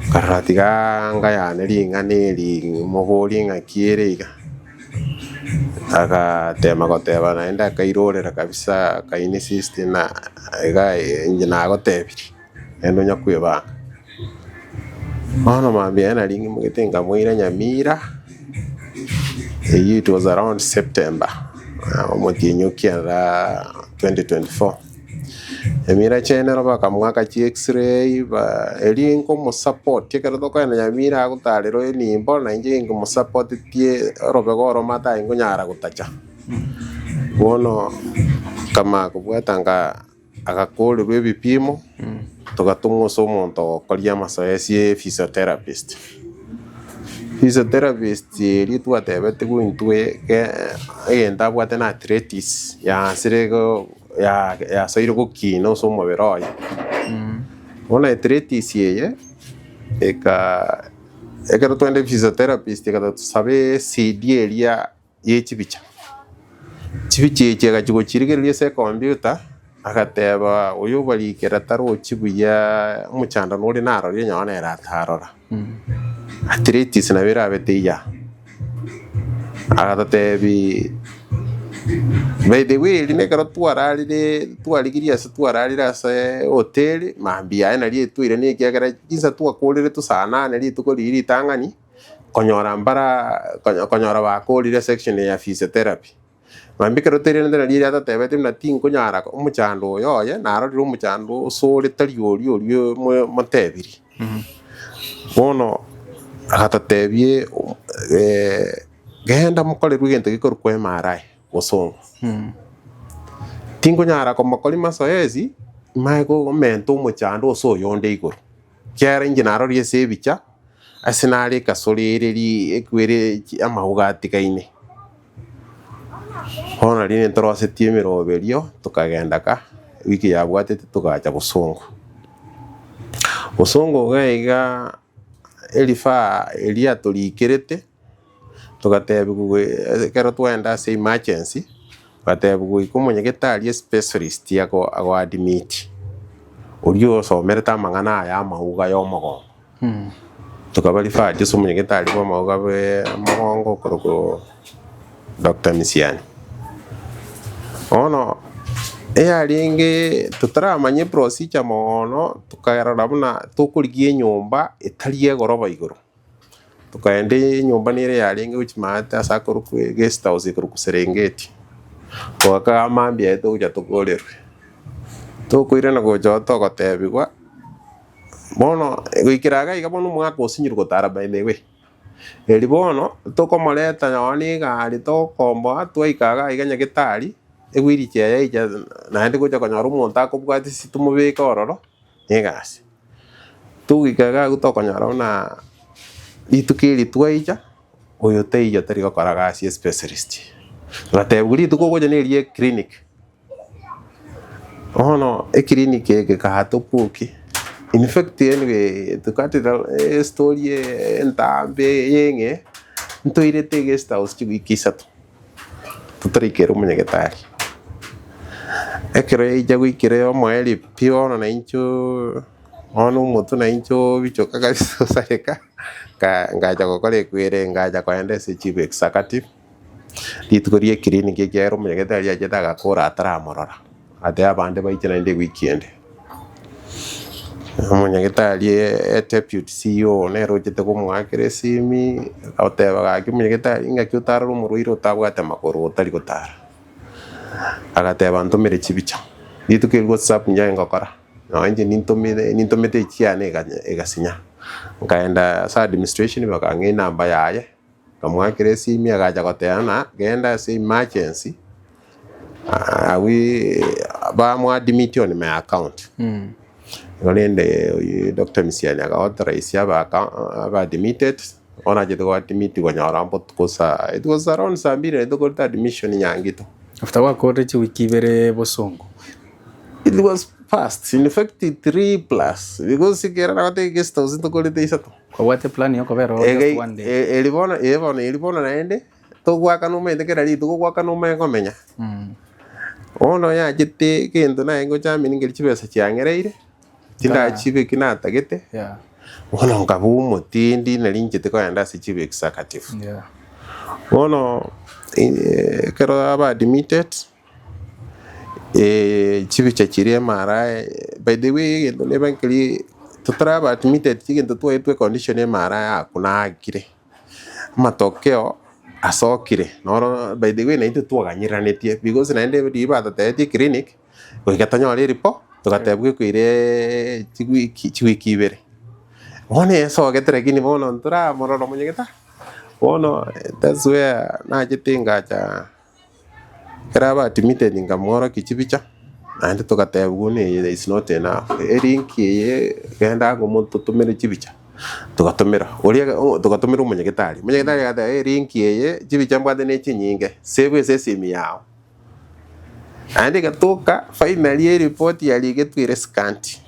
nkarora tiga ngayane ring'ana eri moborie ng'aki ere iga. Agatema goteba naende akairorera kabisa aka insist ng'a iga inche nagotebirie. Naende onya kwebanga. Bono mambia yaye nari ng'imogete nkamoira Nyamira, eyio it was around September, omotienyi o kianda 2024. Nyamira general bakamoaka chi x-ray, ba erio nkomosupport ekero tokogenda Nyamira agotarera enimbo, na inche nkomosapotetie orobega oromo atari nkonyara gotacha. Bono nkamanya kobwata nka. Agakoorerwa ebipimo, togatomwa ase omonto ogokoria amasoesi e physiotherapist. Physiotherapist eria twatebetigwe intwe egento abwate na arthritis yansire go yasoire gokina ase omobere oye. Bono arthritis eye, eka ekero twende physiotherapist ekatosabe ecd eria. ye chibicha. Chibicha echi agachia gochirigereria ase ekompiuta, agateba oyo obarikera tarochi buya omochandano ore narorire nonye nere atarora. Arthritis nabo erabe teiyo. Agatotebia by the way erio nekero twararire twarigirie ase twararire ase hoteli, mambia yaye nario etwairania ekiagera chinsa twakoreretwe saa nane rituko riria ritang'ani. Konyora mbara konyora bakorire section ya physiotherapy. Mambia ekero toiranete nario riria atatebeti buna tinkonyara omochando oyo oye narorire omochando osore tari oria oria motebirie. Bono agatotebia genda mokorerwe egento gekorokwa MRI bosongo. Tinkonyara komokoria mazoezi manye komenta omochando ase oyonde igoro. Ekiagera inche narorie ase ebicha, ase nare ekasoro ere ekwere amauga atigaine. Bono nario ntorosetie emeroberio, tokagenda ka, ewiki yabwatete togacha bosongo. Bosongo iga iga erifaa eria atorikerete, togatebiwa ekero twaenda ase emergency, togatebiwa goika omonyagetari especialist ago agoadmit, oria osomerete amang'ana aya amauga ya omogongo. Tokaba referred ase omonyagetari bwa amauga bwe omogongo okorokwa Doctor Misiani. Bono eyarenge totaramanya eprocedure mono, tokarora buna tokorigia enyomba etari egoroba igoro. Tokaenda enyomba nere yarenge gochia maate ase akorokwa eguest house ekorokwa Serengeti. Togaka mambia aye togocha tokorerwe. Tokoirana gocha oo togotebiwa, bono goikera iga iga bono omogaka osinyirwe gotara by the way. Erio bono tokomoreta nonye na egari togokomboa twaika iga iga nyagetari, ewheelchair yaicha naende gocha konyora omonto akobwatia ase tomobeke ororo. Negasi. Togoika iga agwo tokonyora buna rituko eri twaicha, oyo taiyo tari gokora gasi especialist. Togatebiwa rituko ogocha neria eclinic. Bono eclinic eke gatobokia, in fact anyway to cut the story entambe eyeng'e, ntoirete eguest house chiwiki isato. Totaraikera omonyagetari. Ekero yaija goikera omoerio pi bono na inche bono omotwe na inche obichoka kabisa osareka, nka ngacha gokora ekwere ngacha koenda ase chief executive, rituko ria eclinic ekiagera omonyagetari achete agakora ataramorora, agateba abande baiche naende ewiki ende. Omonyagetari deputy CEO nere ochete komoakera esimi, agoteba gaki omonyagetari ng'aki otarore omorwaire otabwate magoro otari gotara. Agateba ntomere chibicha, rituko erio whatsapp nyaye ngokora, nonye inche nintomire nintomete echiane ega egasinya. Nkaenda ase administration bakang'a enamba yaye, nkamoakera esimi agacha goteba ng'a genda ase emergency. Abwo bamoadmit on my account. Igo rende oyio Doctor Misiani akaauthorize aba aba admitted, bono achete goadmitiwa nyora botuko saa it was around saa mbili naende tokorete admission Nyangito. After gwakorire chiwiki ibere bosongo. It was fast, in fact three plus because ekero nagotebia guest house ntokorete isato. Kwabwate plan yokobera oo just one day. Eri bono, eh bono eri bono naende. Togoakana omanyete kera rituko ogoakana omanye komenya. Bono yachete egento naye ngocha ngeria chibesa chiang'ereire, tindachibeki natagete, bono nkaba omotindi nari nchete kogenda ase chief executive. Bono ekero aba admitted, chibicha chiria MRI, by the way egento neba nkeri totaraba admitted egento twaetwe econdition MRI akwo naakire. Amatokeo asokire noro by the way naintwe twaganyeranetie because naende riria batotebetie eclinic, goika tonyore eripo togatebwa ekoire chiwiki chiwiki ibere. Bono esogete lakini bono ntoramorora omonyegete bono that's where nachete ngacha. Ekero aba admitted nkamworokia chibicha, naende togatebwa buna eye is not enough, elink eye genda agwo mototomere chibicha, togatomera oria togatomera omonyagetari, omonyagetari agateba elink eye chibicha mbwate ne chinyinge, save ase esimi yago. Naende egatoka finally eripoti yarigetwe ere scanty,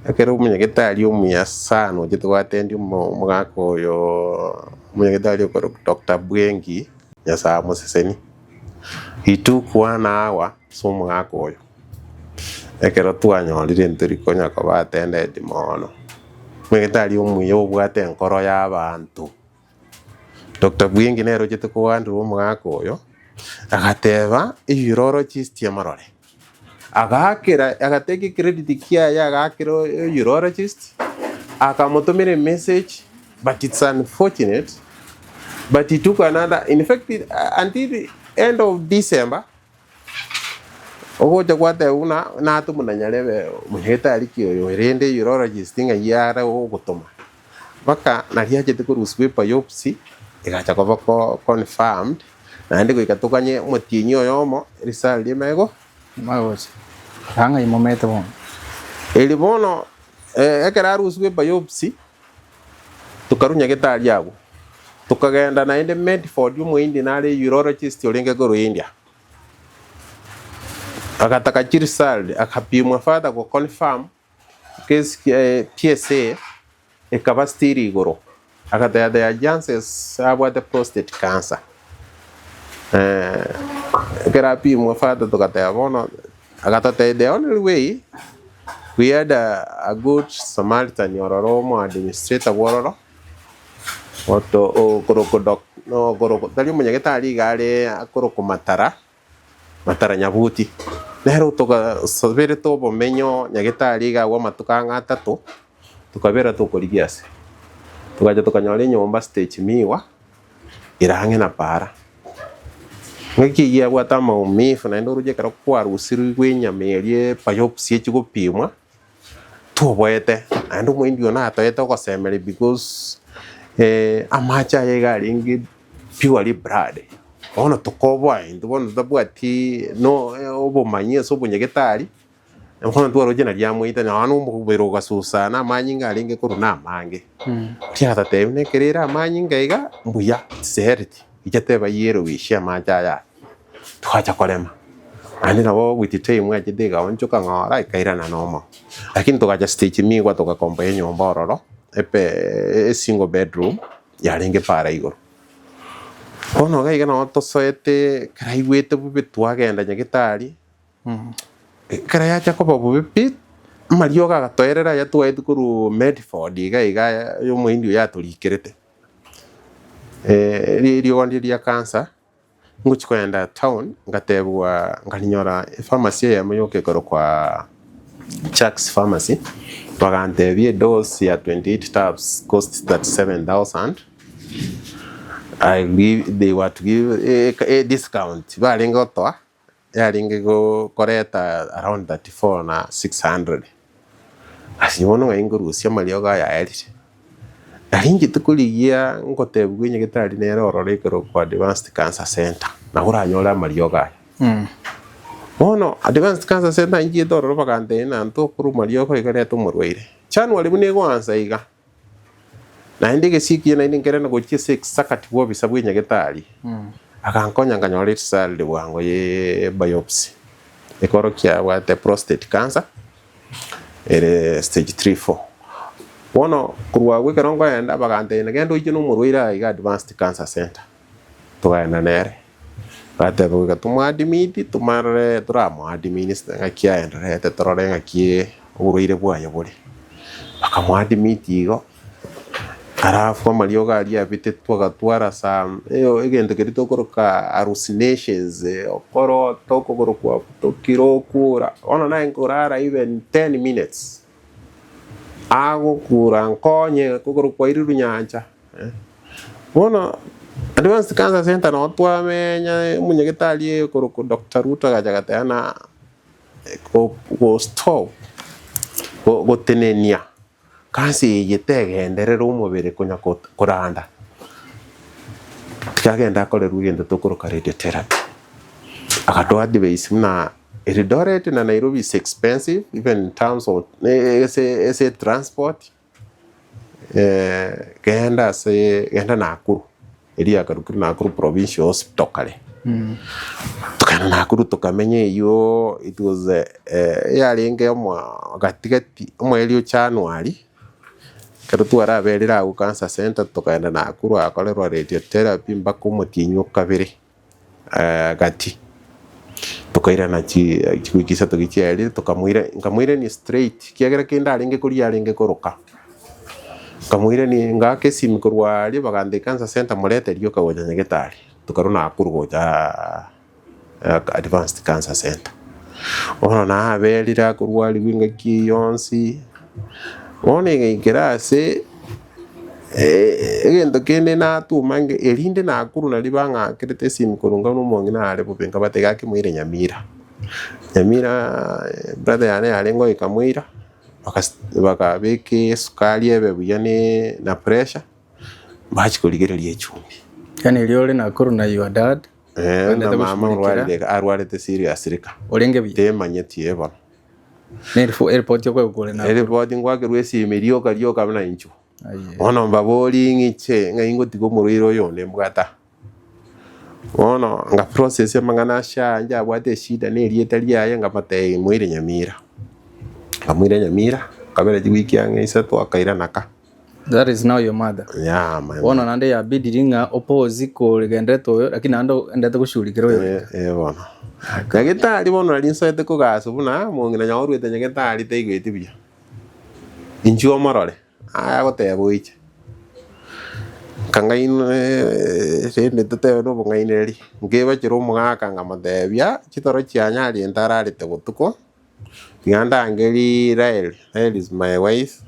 ekero omonyagetari omuya sana ochete goattend omo omogaka oyooo omonyagetari okorokwa Doctor Bwengi. Nyasae amosesenie. He took one hour ase omogaka oyo, ekero twanyorire ntori konya koba attended mono. Omanyete aria omuya obwate enkoro ya abanto. Doctor Bwingi nere ochete koanderwa omogaka oyo, agateba urologist amorore. Agaakera agatake ecredit kiaye agaakera urologist, akamotomera emessage but it's unfortunate but he took another in fact until end of December ogocha gwateba buna natoma na nyarebe omonyete aria ki oyo rende urologist ng'ai are ogotoma mpaka naria achete korusiwa ebiopsy egacha koba confirmed. Naende goika toganye omotienyi oyomo risaro ri'emego. Magocha, ng'ai momete bono? Erio bono ekero arusigwe ebiopsy, tokarwa nyagetari agwo, tokagenda naende Medford omoindi nare urologist orenge korwa India. Agataka chiresult, akapimwa further go confirm. case PSA ekaba still igoro, agateba there are chances abwate prostate cancer. Ekero apimwa further togateba bono, agatotebia the only way we had a good Samaritan ororo omo administrator bwa ororo, oto okorokwa doc okorokwa tari omonyagetari iga are akorokwa Matara. Matara Nyabuti, nere otogasoberete obomenyo nyagetari iga agwo amatuko ang'e atato, tokabera tokorigia ase. Togacha tokanyora enyomba stage miwa, ere ang'e na para. Ng'aki eyio yabwate amaumivu naende oroche ekero kwarusirigwe enyama eria ebiopsy echia gopimwa, twoboete, naende omoindi oyo natoete ogosemeria because amache aye iga arenge purely blood, bono tokoboa intwe bono totabwati no obomanyi ase obonyagetari, bono twaroche nari amoita nonya na omobere ogasusa na amanyinga arenge korwa na amange. Riria atatebia buna ekero ere amanyinga iga, mbuya, it's healthy, inche teba yerowisie amache aya aya. Twacha korema, naende nabo with time echete egaonchoka ng'ora ekairana normal. Lakini togacha stage migwa togakomboa enyomba ororo, epe esingle bedroom, yarenge para igoro. Bono iga iga nabo tosoete ekero aigwete bobe twagenda nyagetari, ekero yacha koba bobe pi, amariogo agatoerera aya twaetwe korwa Medford iga iga ya omohindi oyo atorikerete, eriogo ndire ria cancer. Ngochia kogenda town ngatebigwa nkarinyora epharmacy eyemo yoka ekorokwa Chucks Pharmacy, bagantebia edose ya 28 tabs cost 37,000 I give they were to give a discount barenge gotoa yarenge koreta around 34 na 600. Ase bono ng'ai nkorusia amariogo aya aerire. Nari inchete korigia ngotebiwa enyagetari nere ororo ekero kwa Advanced Cancer Center, nabo oranyore amariogo aya. Bono Advanced Cancer Center nchiete ororo bagantebia ng'a ntokorwa mariogo iga reta omorwaire. January buna egoansa iga, naende egesio ekiya naende nkerende gochia ase executive officer bwa enyagetari, agankonya nkanyora eresult bwango ye biopsy, ekorokia abwate prostate cancer. ere stage 3 4. Bono korwa abwo ekero nkoenda bagantebia genda oiche na omorwaire aye iga advanced cancer center, togenda nere, bagateba goika tomoadmit tomarore toramoadminister ng'aki aendererete torore ng'aki oborwaire bwaye bore. Bakamoadmit igo. Alafu amariogo aria abetetwe agatwara some egento keria tokoroka hallucinations, okorota okogoro kwabutokire okura, bono naye nkorara even ten minutes, agokura nkonye okogoro kwairirwe nyancha Bono Advanced Cancer Center nabo twamenya omonyagetari okorokwa Doctor Ruto agacha agateba ng'a go stop gotenenia. Kansa eye tegenderera omobere konya koranda, tiga agende akorerwe egento tokoroka radiotherapy. Agatoa advice buna Eldoret na Nairobi is expensive even in terms of ase ase transport, genda ase genda Nakuru, eria yakarokirwe Nakuru Provincial Hospital kare. Tokagenda Nakuru tokamenya eywo it was yarenge omo gatigati omoerio January, ekero twaraberire agwo cancer center tokagenda Nakuru agakorerwa radiotherapy mpaka omotienyi o kabere gati. Tokairana chi chiwiki isato gichiaerire tokamoira nkamoirania straight ekiagera kende arenge koria arenge koroka. Nkamoirania ngaaka esimi korwa aria bagantebia cancer center morete rioka gocha nyagetari. Tokarwa Nakuru gocha Advanced Cancer Center. Bono naberire akorwariwa engaki eyio yonsi, bono egaikera ase egento kende natuma nge erinde Nakuru naria bang'akerete esimi korwa nka buna omong'ina are bobe nkabatebia gaki moire Nyamira. Nyamira brother yane yarenge goika moira, bakabeka esukari ebe buya na pressure. Bachia korigereria echumbi. Yaani erio ore Nakuru na your dad Eh, Ogendete na mama goshughulikira. orwarire arwarete seriously ka. Orenge buya. Temanyeti eh bono. Ne eripoti okoegwa ore Nakuru. Eripoti ngwakerwa esimi rioka rioka buna inchuo. Aye. Bono mbabori ng'iche ng'ai ngotiga omorwaire oyo onde mbwate aa. Bono nga process amang'ana ase aya inche abwate eshida na erieta riaye nkamotebia moire Nyamira. Nkamoira Nyamira. Akabera chiwiki ang'e isato akairana ka. That is now your mother. Yeah, my Bono naende yabidiri ng'a opause kogenderete oyo lakini naende oendete goshughurikera oyo rika. Eh, eh bono. Nyagetari bono nari nsoete kogaswa buna mong'ina nyaorwete nyagetari taigweti buya. Inchuo omorore, aya agoteba oiche. Nkang'ainwa rende totebe na obong'ainereria, nkebachera omogaka nkamotebia, chitoro chianyaria ntararete botuko. Tiga ndangerie Rael, Rael is my wife,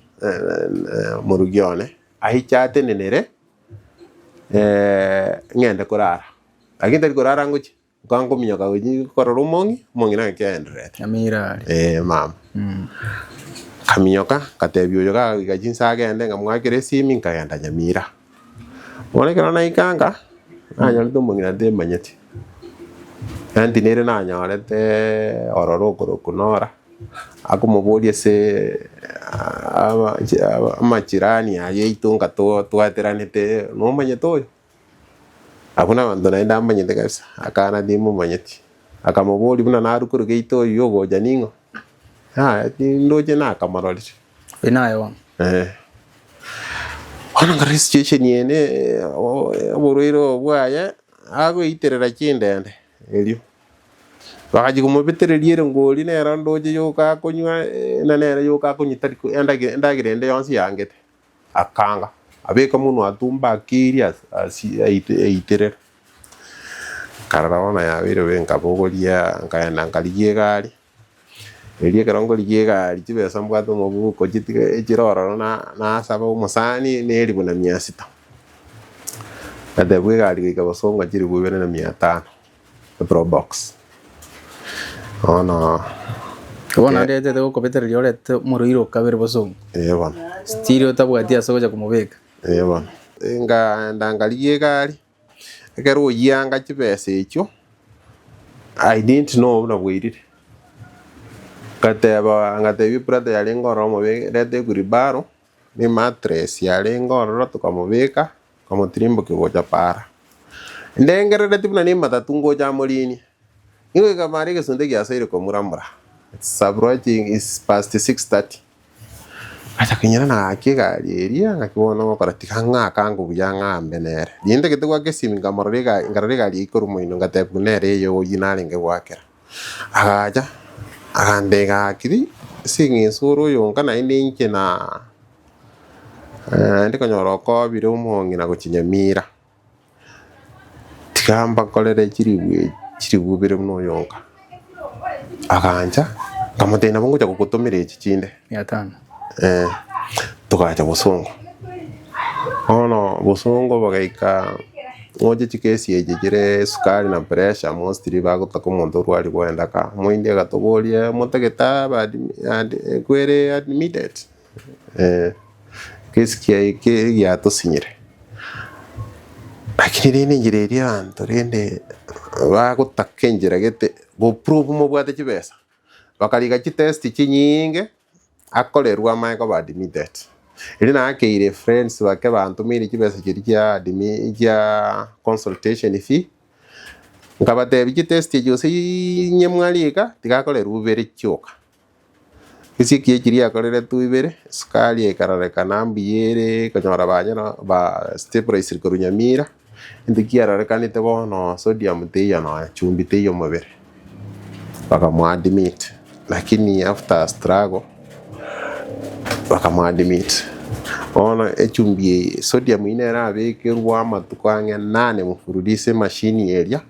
omorugi one, aiche atenenere ng'ende korara. Lakini tari korara ngochia, nka nkominyoka gochia korora omong'i, omong'i naki aendererete. Nyamira aria. Eh mama. Nkaminyoka, ngatebia oyo gagoika chinsa agende, nkamoakera esimi nkagenda Nyamira. Bono ekero naika nka, nanyorete omong'ina ntemanyeti, aunty nere nanyorete ororo okorokwa Nora, akomoboria ase amachirani aya aito nka twateranete nomanyete oyo? Abwo nabanto naende amanyete kabisa, akana timomanyeti. Akamoboria buna narwe korwa geita oyio ogocha ning'o? Yaya tindoche nakamororire. Oyo naye bono. Eh. Bono nkarora esituation eye oborwaire obo bwaye, agoiterera chindende erio. Bagachia komobetereria ere ngori nere ndoche yoka akonywa na nere yoka akonywa tari ko endagera endagera ende yonsi yangete. Akanga, abeka monwa atumba akeria ase asi aiterere. Nkarora bono yabeire bobe nkabogoria nkaenda nkarigia egari. Erio ekero nkorigia egari chibesa mbwate omobuko chitiga chire ororo na nasaba omosani na elifu na mia sita. Ngatebwa egari goika bosongo chilifu ibere na mia tano, eprobox. Bono Bono naende etete gokobetereria orete omorwaire okabere bosongo. eh bono. Still otabwati ase ogocha komobeka. Eh bono. Nkaenda nkarigia egari. Ekero oyianga chibesa echio, I didn't know buna bwairire. Ngateba ngatebia brother yarenge ororo omobe reta ewheelbarrow na emattress yarenge ororo tokamobeka, tokamotirimbokia gocha para. Ndengerereti buna na ematatu ngocha amorinie, nigo ekamara egesunte giasoire komuramura, it's approaching it's past 6:30. Acha koinyora nagaki egari eria, ng'aki bono ngokora tiga ng'ake ango buya ng'ambe nere. Riria ntagete goaka esimi nkamorora egari nkarora egari eyio korwa moino ngatebigwa nere eye oyio narenge goakera. Agacha, agantebia gaki ri, ase eng'encho ore oyonka naende inche na naende konyora okobire omong'ina gochia Nyamira, tiga mbakorere chiribu echi chiribu ibere buna oyonka. Agancha, nkamotebia nabo ngocha gogotomera echi chinde. Mia tano. Eh, togacha bosongo. Bono bosongo bagaika ngoche chikesi echi chire esukari na pressure mostly bagotaka omonto orwari goenda ka. Omoindi agatoboria motagete abe admi ad kwere admitted? Ekesi kiaye ki giatosinyire. Lakini rende enchera eria abanto rende bagotaka enchera gete goprove mobwate chibesa, bakariga chitest chinyinge akorerwe amanye koba admitted. Erio nakeire friends bake bantomeire chibesa chiria chia admi chia consultation fee, nkabatebia chitest echi gose inye mwarika tiga akorerwe ibere chioka. Ase ekiya chiria akoreretwe ibere, esukari ekarorekana mbuya ere, konyora banyora ba stabilized korwa Nyamira, egento kiarorekanete bono sodium teiyo nonya, chumbi teiyo mobere, bakamoadmit lakini after struggle, bakamoadmit. Bono echumbi eye sodium eywo nere abekerwa amatuko ang'e nane mfululizo emashini eria.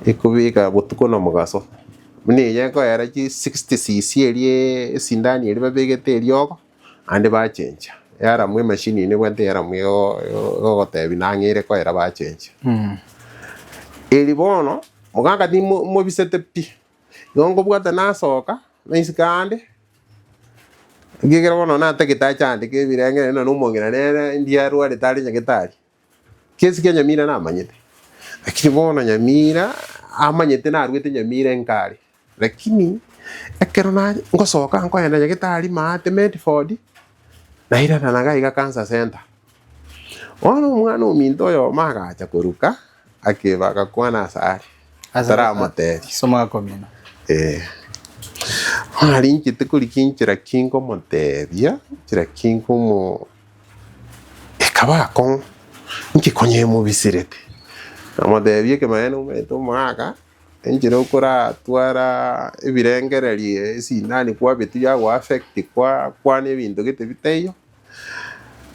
Ekobeka botuko na omogaso, buna eye ekoera chi 60 cc eria esindani eria babegete eriogo, naende bachencha. Earamu emachine eye nebwate earamu igo egogotebia nang'e ere koera bachencha. Eri bono, mogaka timo mobisete pi, igo nkobwata nasoka, naisiko ande, ekiagera bono natagete achandeke ebirengere nonye na omong'ina nere ndiarwarete are nyagetari. Kesi kia Nyamira namanyete, lakini bono Nyamira amanyete narwete Nyamira enkare, lakini ekero na ngosoka nkoenda nyagetari maate Medford, nairana naga iga Cancer Centre. Bono omwana ominto oyomo agacha koruka, akeba agakwana ase are, taramotebia. Ase omogaka omino. Eh. Bono aria inchete korigia enchera ki nkomotebia, enchera ki nkomo ekaba akong'u, inki konya emobisirete. Nkamotebia ekemanyererio omanyete omogaka, enchera okoratwara ebirengererio esindani kwabetwe yago affect kwa kwana ebinto gete bitaiyo,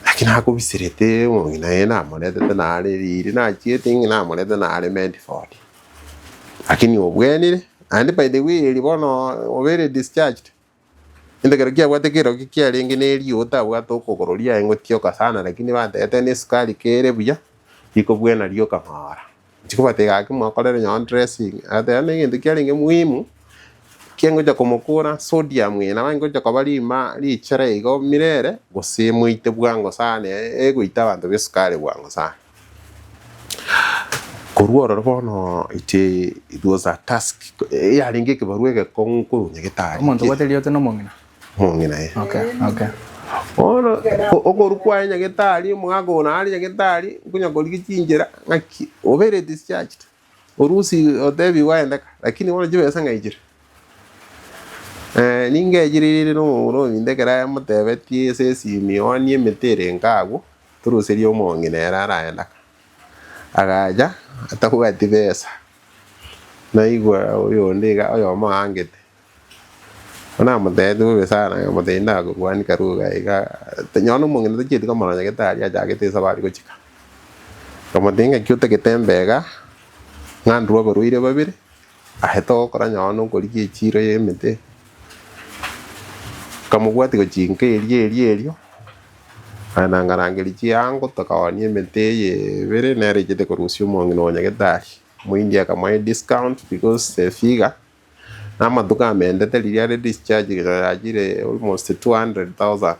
lakini nakobisirete omong'ina oye namoretete nare riria nachiete ng'a namoretete nare Medford. Lakini obwenire, naende by the way erio bono obeire discharged, Egento ekero kiabwate kerokio kiarenge na eriogo tabwate okogoro riaye ngotioka sana lakini bantebete na esukari kere buya, rikobwena rioka ng'ora. Inche kobatebia gaki mwakorire nonye dressing, agateba na egento kiarenge muhimu, kiangocha komokora sodium eye nabo engocha koba rima richera igo mirere, gose emoite bwango sana egoita abanto ba esukari bwango sana. Korwa ororo bono it it was a task eyarenge ekebarua egekong'u korwa nyagetari. Omonto obwate eriote na omong'ina? Omong'ina eh. Okay, okay. Bono okorwa kwaye nyagetari omogaka oyo nare nyagetari nkonya korigia chinchera ng'aki obeire discharged orusia otebiwe aende ka lakini bono chibesa ng'ai chire. Ningechirire na omomura ominto ekero amotebetie ase esimi oonie emete ere nka agwo. Toruserie omong'ina ere araenda ka. Agacha atabwati besa, naigwa oyonde iga oyomo aangete. Bono namotebetie bobe sana nkamotebia ndakorwania karuga iga, nonye na omong'ina tachieti komorora nyagetari achagete esabari gochika. Nkamotebia ng'aki otagete mbe iga, ng'a ndue abarwaire babere, aye togokora nonye na okorigia echiro ya emete. Nkamobwatia gochia inka erio erio erio. Aye nangarangeria chiango, tokaoonia emete eye ebere, nere echete korusia omong'ina o nyagetari. Omoindi akamoa ediscount because the figure na amatuko amendete riria are discharge yachire almost 200,000.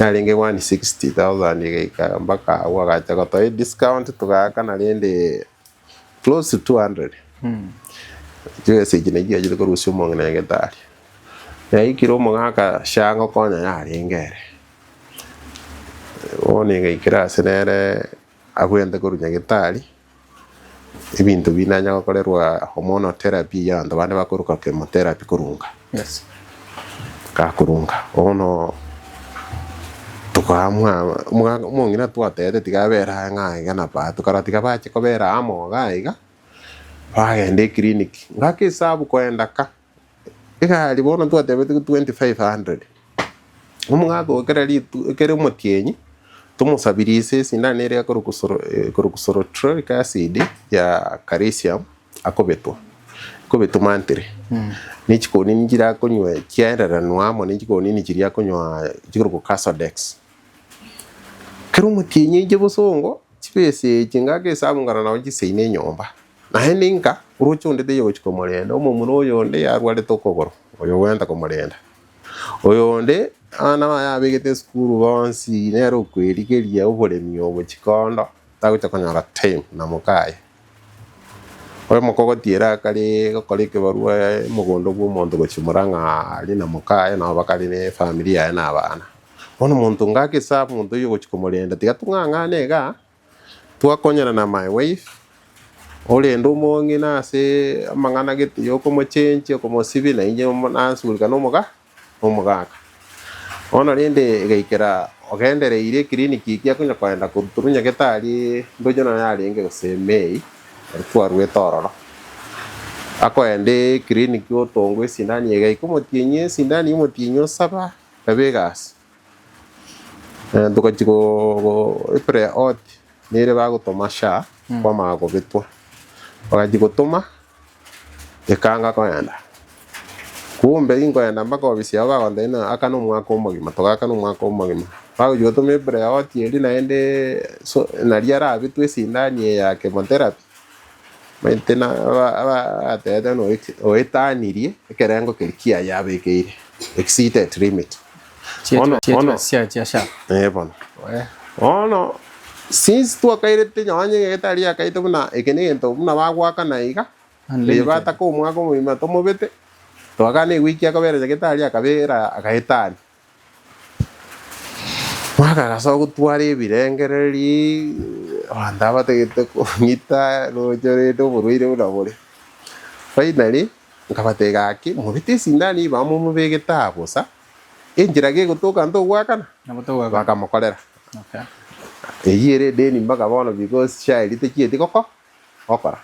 Yarenge 160,000 egaika mpaka agwo agacha gotoa ediscount togaakana rende close to 200. Chibesa echi nachio chiachete korusia omong'ina nyagetari. Yaikire omogaka shango konya yarenge ere. Bono egaikera ase nere abwente korwa nyagetari, ebinto binde anya gokorerwa hormonal therapy eywo abanto bande bakoroka chemotherapy korunga. Yes. Gakorunga, bono tokaamua omogaka omong'ina twatebete tiga abere ang'e iga na baba, tokarora tiga bache kobera amo iga iga, bagenda eclinic, ngaka esabu koenda ka. Egari bono twatebetigwe 2500, omogaka oyo kera ritu kera omotienyi, tomosabirie ase esindano ere ekorokwa soro ekorokwa sorotrolic acid ya calcium akobetwa, akobetwa monthly. Na echikonini chiria akonywa chiaereranwa amo na echikonini chiria akonywa chikorokwa casodex. Kera omotienyi oiche bosongo, chibesa echi ngaka esabu nkarora nabo chisaine enyomba. Naende inka, oroche onde taiyo gochia komorenda, omomura oyo onde arwarete okogoro, oyo ogwenta komorenda. Oyo onde, abana baye abegete esukuru bonsi, nere okwerigeria oboremi obo chikondo, tagocha konyora time na mokaye. Oyo mokogoti ere akare gokora ekebarua omogondo bwa omonto gochia morang'a aria na mokaye nabo bakare ne efamiri yaye na abana. Bono omonto ngake esabu omonto oyio ogochia komorenda, tiga tong'ang'ane igaa. Twakonyana na my wife, orende omong'ina ase amang'ana gete ya okomochenchia, okomosibia, na inche nasurika na omoga na omogaka. Bono rende egaikera ogendereire eclinic eki akonya koenda korwa nyagetari ndoche nonya yarenge gose May, ekero twaruete ororo. Akoenda eclinic otongwa esindani egaika omotienyi esindani omotienyi osaba, ekaba egasi. Togachia go pre-ot nere bagotoma sha kwamanya kobetwa. Bagachia gotoma, ekanga koenda. Kumbe inkoenda mpaka ofisi yabo bagontebia ng'a akane omwaka omogima, togakana omwaka omogima. Bagochia gotoma epre-ot eria naende so naria arabetwe esindani eye ya chemotherapy, omanyete na batebete ng'a oetanirie ekerengo keria kiaye abekeire, exceeded limit. Bono, bono, eh, bono. Bono, since twakairete nonye egetari yakaite buna eke na egento buna bagoakana iga, eye bataka omwaka omogima tomobete, twakana ewiki akabera nyagetari akabera agaetania. Omwaka agasoa gotwara ebirengereri, abanto abatagete kong'ita roche rende oborwaire buna bore. Finally. Nkabatebia gaki, mobete esindani ribaga momobegete aa bosa, enchera gegotoka ntogwakana? Nabo togwakana. Bakamokorera. Okay. Eyio ere edeni mpaka bono because chiaye tichieti goko gokora.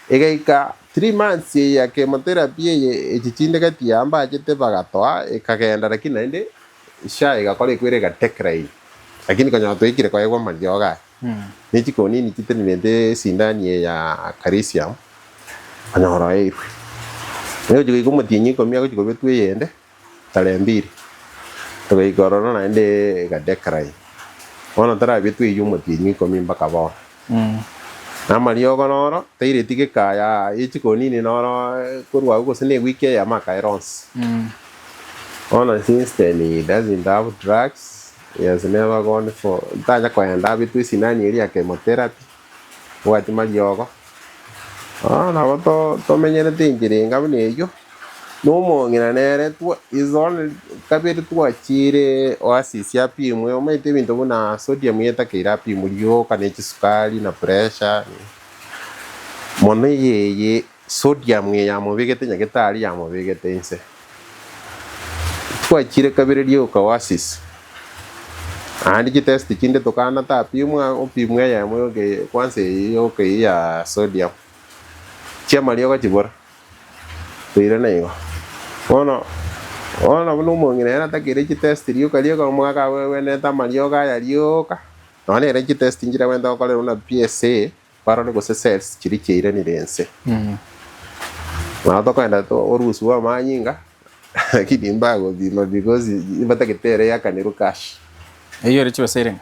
Egaika 3 months eye ya chemotherapy eye echi chinde gati yaa mbachete bagatoa ekagenda lakini naende SHA egakora ekwera ega decline lakini konyora twaikire koegwa amariogo aya. Ne chikonini chitenenerete esindani eye ya calcium konyora oeirwe. Egochi goika omotienyi ikomi agochi kobetwa eyende tarehe mbiri, togaika ororo naende ega decline. Bono tarabetwe eywo omotienyi ikomi mpaka bono. Na amariogo noro taireti gekaya ye chikonini noro korwa agwo gose na ewiki eyemo akaera onsi. Bono since then he doesn't have drugs, he has never gone for tanya koenda abetwe esindani eria ya chemotherapy, obwati mariogo. Bono nabo to tomenyerete enchera enga buna eywo, na omong'ina nere twa is only kabere twachiire oasis apimwe omanyete ebinto buna sodium etakeire apimwe rioka na chisukari na pressure, mono eye eye sodium eye yamobegete nyagetari yamobegete inse. Twachiire kabere rioka oasis, naende chitest chinde tokana tapimwa opimwe eyemo yoka eye kwanza eye yoka eye ya sodium, chiamariogo chibora, toirana igo. Bono, bono buna omong'ina ere atakeire chitest rioka rioka omogaka abwenerete amariogo aya rioka, nonya nere chitest nchire abwenerete gokorerwa buna PSA. Barore gose cells chiria chiairanire ense. Nabo tokoenda orusiwe amanyinga lakini mbagopima because mbatagete ere yakanirwe cash. Eyio ere chibesa ere ng'a?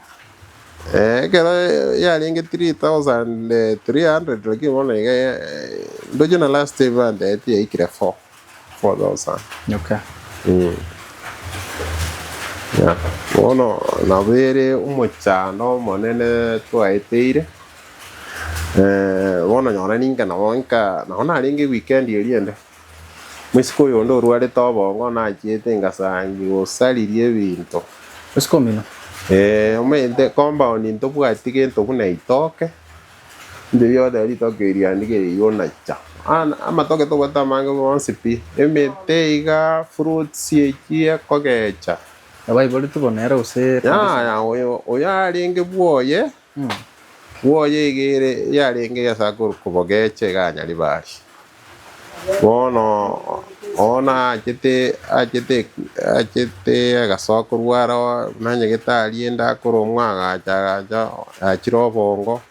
Ekero yarenge 3300 lakini bono iga ndoche na last time bantebetie yaikire 4, 4000. Okay. Yeah. Bono nabo ere omochando omonene twaeteire, bono nyora ninka nabo nka nabo narenge ewikendi eria ende, moiseke oyo onde orwarete obongo nachiete ngasangi gosaririe ebinto. Moiseke omino? Eh, omanyete compound ntobwati gento buna itoke. Inche rigotebi ritoke eri riandike riria onacha. Ana amatoke tobwate amange bonsi pi, emete iga, fruits echi ekogecha. Abaiboretwe bono ere gose condition? Yaya oyo oyo arenge bwoye, bwoye iga ere yarenge ase akorokwa bogecha iga Nyaribari. Bono bono achete achete achete agasoa korwara buna nyagetari ende akoromwa agacha agacha achire obongo,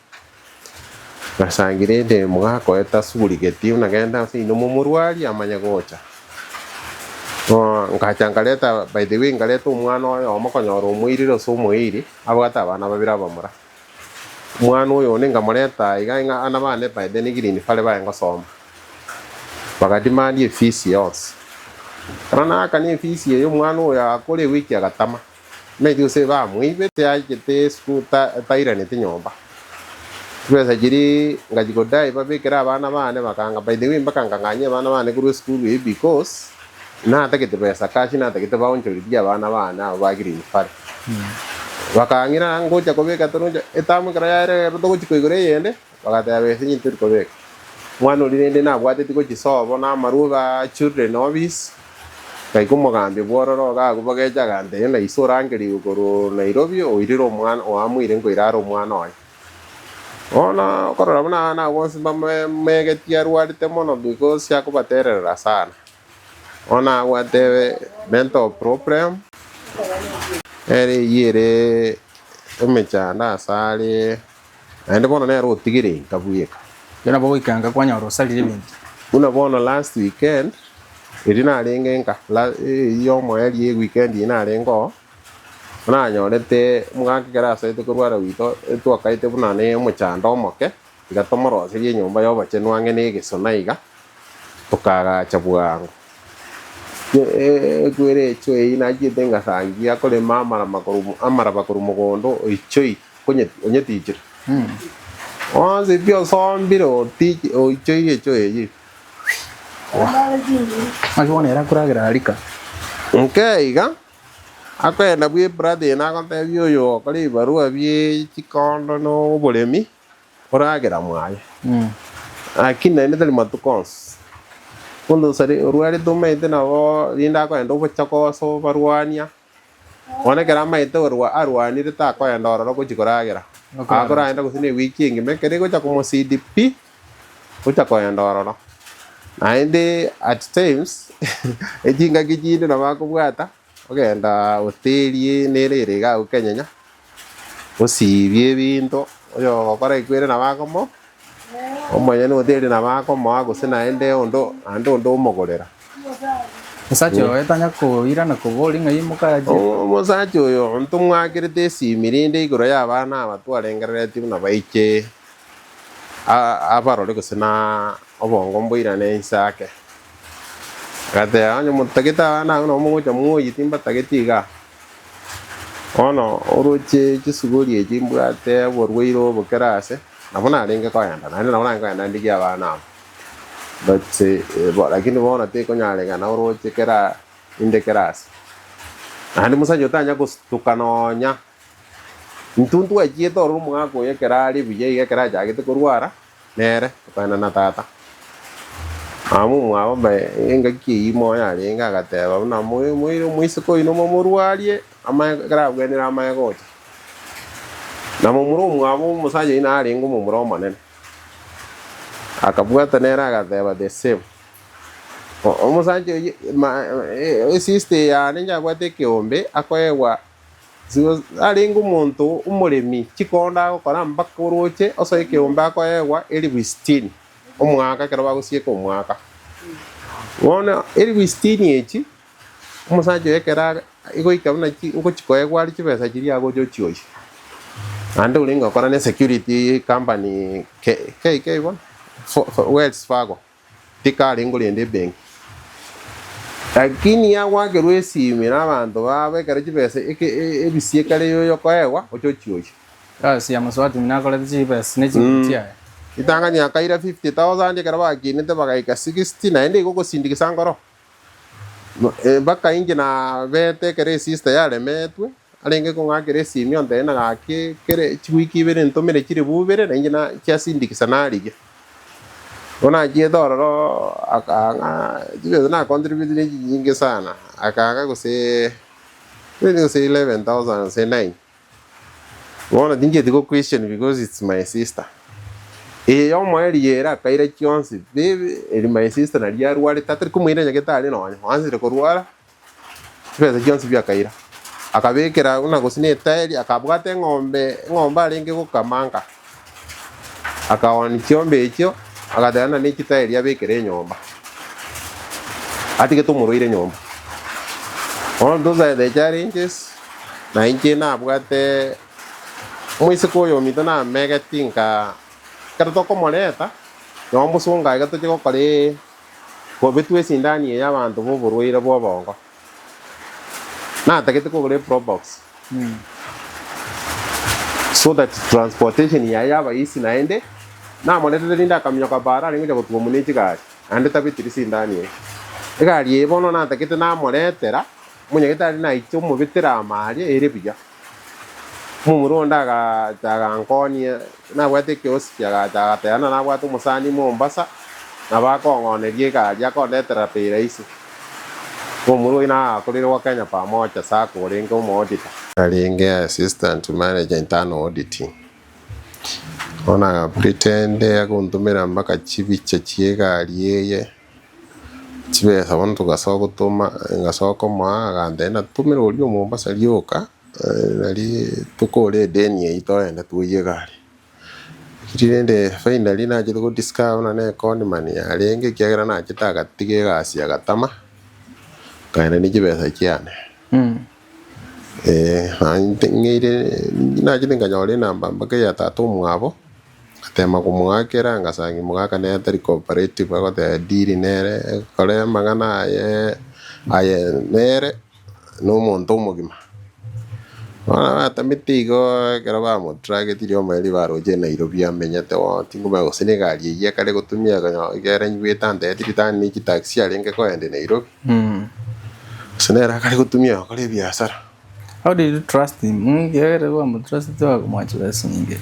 Gasangi rende mogakoeta sugurigeti buna genda ase inwe momorwarie amanye gocha. Ngacha nkareta by the way nkareta omwana oyomo konyora omoirire ase omoiri, abwate abana babere abamura. Omwana oyo one nkamoreta iga ng'a abana bane by then green bare baye ngosoma. Bagademand efees yonsi. Ekero naakana efees eye omwana oyo agakora ewiki agatama. Omanyete gose bamoibete achete esukuru tairaneti nyomba. Chibesa chiria ngachia kodai babekere abana bane bakanga by the way mpaka nkang'anyia abana bane korwa esukuru eyio because natagete besa cash natagete baonchorerie abana bane abwo ba green valley. Bakang'ira ngocha kobeka toronche etamu ekero yaera ekero togochia koigora eyende bagateba besa inye tori kobeka. Omwana oria rende nabwateti gochia sobo na amarwa ba children office. Ngaika omogambi bw'ororo iga agwo bagecha agantebia, ng'a ise orangerigwe korwa Nairobi oirire omwana oamoire nkoira are omwana oye. Bono okorora buna abana abwo bonsi mbamegetie arwarete mono because akobatererera sana. Bono abwate mental problem, ere eyio ere emechando asare. Naende bono nere otigire inka bweka. Erio nabo goika nka kwanyora osarire ebinto. Buna bono last weekend, erio narenge nka, la eyio omoerio eweekend eyio narenge oo, nanyorete omogaka ekero asoete korwara goito, etwakaete buna ne omochando omoke, tiga tomoroserie enyomba ya obochenu ang'e na egesona iga, tokaagacha bwango. Ekwere echo eyio nachiete ngasangia akorema amarama korwa amaraba korwa mogondo oichoi. onyetichire. Onsi pi osombire otichi oichoire echo eyio. Naki bono ere akoragera arika. Nke iga, akoenda bwe brother eye nagotebia oyo okore ebibarua bie chikondo na oboremi, oragera mwaye. Lakini naende tari matuko onsi. Omonto osare orwarete omanyete nabo rinde akoenda obochoko ase obarwania, bono ekero amaete orwa arwanire takoenda ororo gochia koragera, akoragenda gose na ewiki engima ekero egocha komosidi pi, gocha koenda ororo. Naende at times, echingaki chinde nabo akobwata, ogenda hoteli nere ere iga agwo kenyenya, osibie ebinto, oyo ogokora ekwere nabo akomo. Omonyene hoteli nabo akomoa gose naende onde naende onde omogorera. Omosacha oye tanya koirana koboria ng'ai mokayache. Omosacha oyo ntomwakerete esimi rinde igoro y'abana aba twarengereretie buna baiche abarore gose na obongo mboirane inse ake. Agateba onye motagete abana abwo nabo mogocha mwoyie timbatageti igaa. Bono oroche chisuguri echi mbwate oborwaire obo kera ase, nabo narenge koenda, naende nabo narenge koenda ndigie abana aba. But lakini bono tekonyarekana oroche kera inde kera ase. Naende mosacha otanya gostuka nonya, intwe ntwachiete ororo omogaka oyo ekero are buya iga ekero achagete korwara, Nere tokaenda na tata. Mama omwabo mbae engaki eyio moyo arenge agateba buna moire omoiseke oino momorwarie amaye ekero abwenire amaye gocha. Na momura omwabo omosacha oyio narenge omomura omonene. Akabwata nere agateba the same. Omosacha oyio esister yane yabwate ekeombe akoegwa Arenge omonto omoremi chikondo agokora mpaka orooche osoe ekeombe akoegwa elifu sitini omwaka ekero bagosieka omwaka. Bono elifu sitini echi, omosacha oyo ekero egoika buna ngochikoegwa are chibesa chiria agocha ochioyia. Naende orenge gokora na esecurity company KK bono, Wells Fargo. tikarenge korenda ebenki. Lakini yagwakerwa esimi na abanto babo ekero chibesa eke ebisie ekare yoyokoegwa oche ochioyie. Egasi ya mosubati ominto nakorete chibesa ne chinguru chiaye. Ritang'ani akaira 50,000 ekero bakinete bagaika 60 naende igo ogosindikisa nkoro. Mpaka inche nabete ekero esister yaremetwe arenge kong'akera esimi ontebie ng'a gaki kere chiwiki ibere ntomere chiribu ibere na inche na chiasindikisa narigia. Bono nachiete ororo akang'a chibesa na contribute ne chinyinge sana, akang'a gose gose 11,000 gose 9. Bono tinchieti go question because it's my sister. Eye yomoerio ere akaira chionsi pi eri my sister naria arwarete atari komoira nyagetari nonye, oanchire korwara chibesa chionsi pi akaira. Akabekera buna gose na etaeri akabwata eng'ombe, eng'ombe arenge gokama nka, akaoonia chiombe echio agateba buna ne chitaeri abekere enyomba, atigete omorwaire nyomba. Bono those are the challenges. Na inche nabwate omoiseke oyo ominto namegeti nka ekero tokomoreta, noo mosongo aiga toche gokora kobetwa esindani eye abanto b'oborwaire bw'obongo. Natagete kogora eprobox so that transportation yaye yaba easy naende namoretete rinde akaminyoka bara arenge gocha gotuomwa ne chigari naende tabetiri sindani eye. Egari eye bono natagete namoretera. Omonyagetari naiche omobetera amo aria ere buya. Omomura onde agacha agankonia, nabwate ekioski agacha agateba ng'a nabwate omosani Mombasa, nabo akong'oneria egari akondetera bei rahisi. Omomura oyio nagakorire gwa Kenya Pamoja Sacco orenge omoauditor. Arenge assistant manager internal auditing. Bono aga pretend agontomera mpaka chibicha chie egari eye. Chibesa bono togasoa gotoma, ngasoa komoa agantebia natomere oria o Mombasa rioka, nari tokore edeni eyio togende twoyie egari. Riria rende finally nachete go discover buna ne econman yarenge ekiagera nachete agatiga egasi agatama, akaenda ne chibesa chiane. Ng'eire nachete nkanyora enamba mpaka eya tata omwabo. Ngatema komoakera, ngasangia omogaka nere tari cooperative agoteba deal nere, kore amang'ana aye aye nere na omonto omogima. Bono batamete igo ekero bamotragetirie omoerio baroche Nairobi amenyete bono tingomanya gose na egari eyio ekare gotumia konya ekere nyigwete antebetie ritang'ani ne chitaxi arenge koenda Nairobi, gose nere akare gotumia gokora ebiasara. How did you trust him? Ekiagera kwamotrustete bakomoa chibesa nyinge.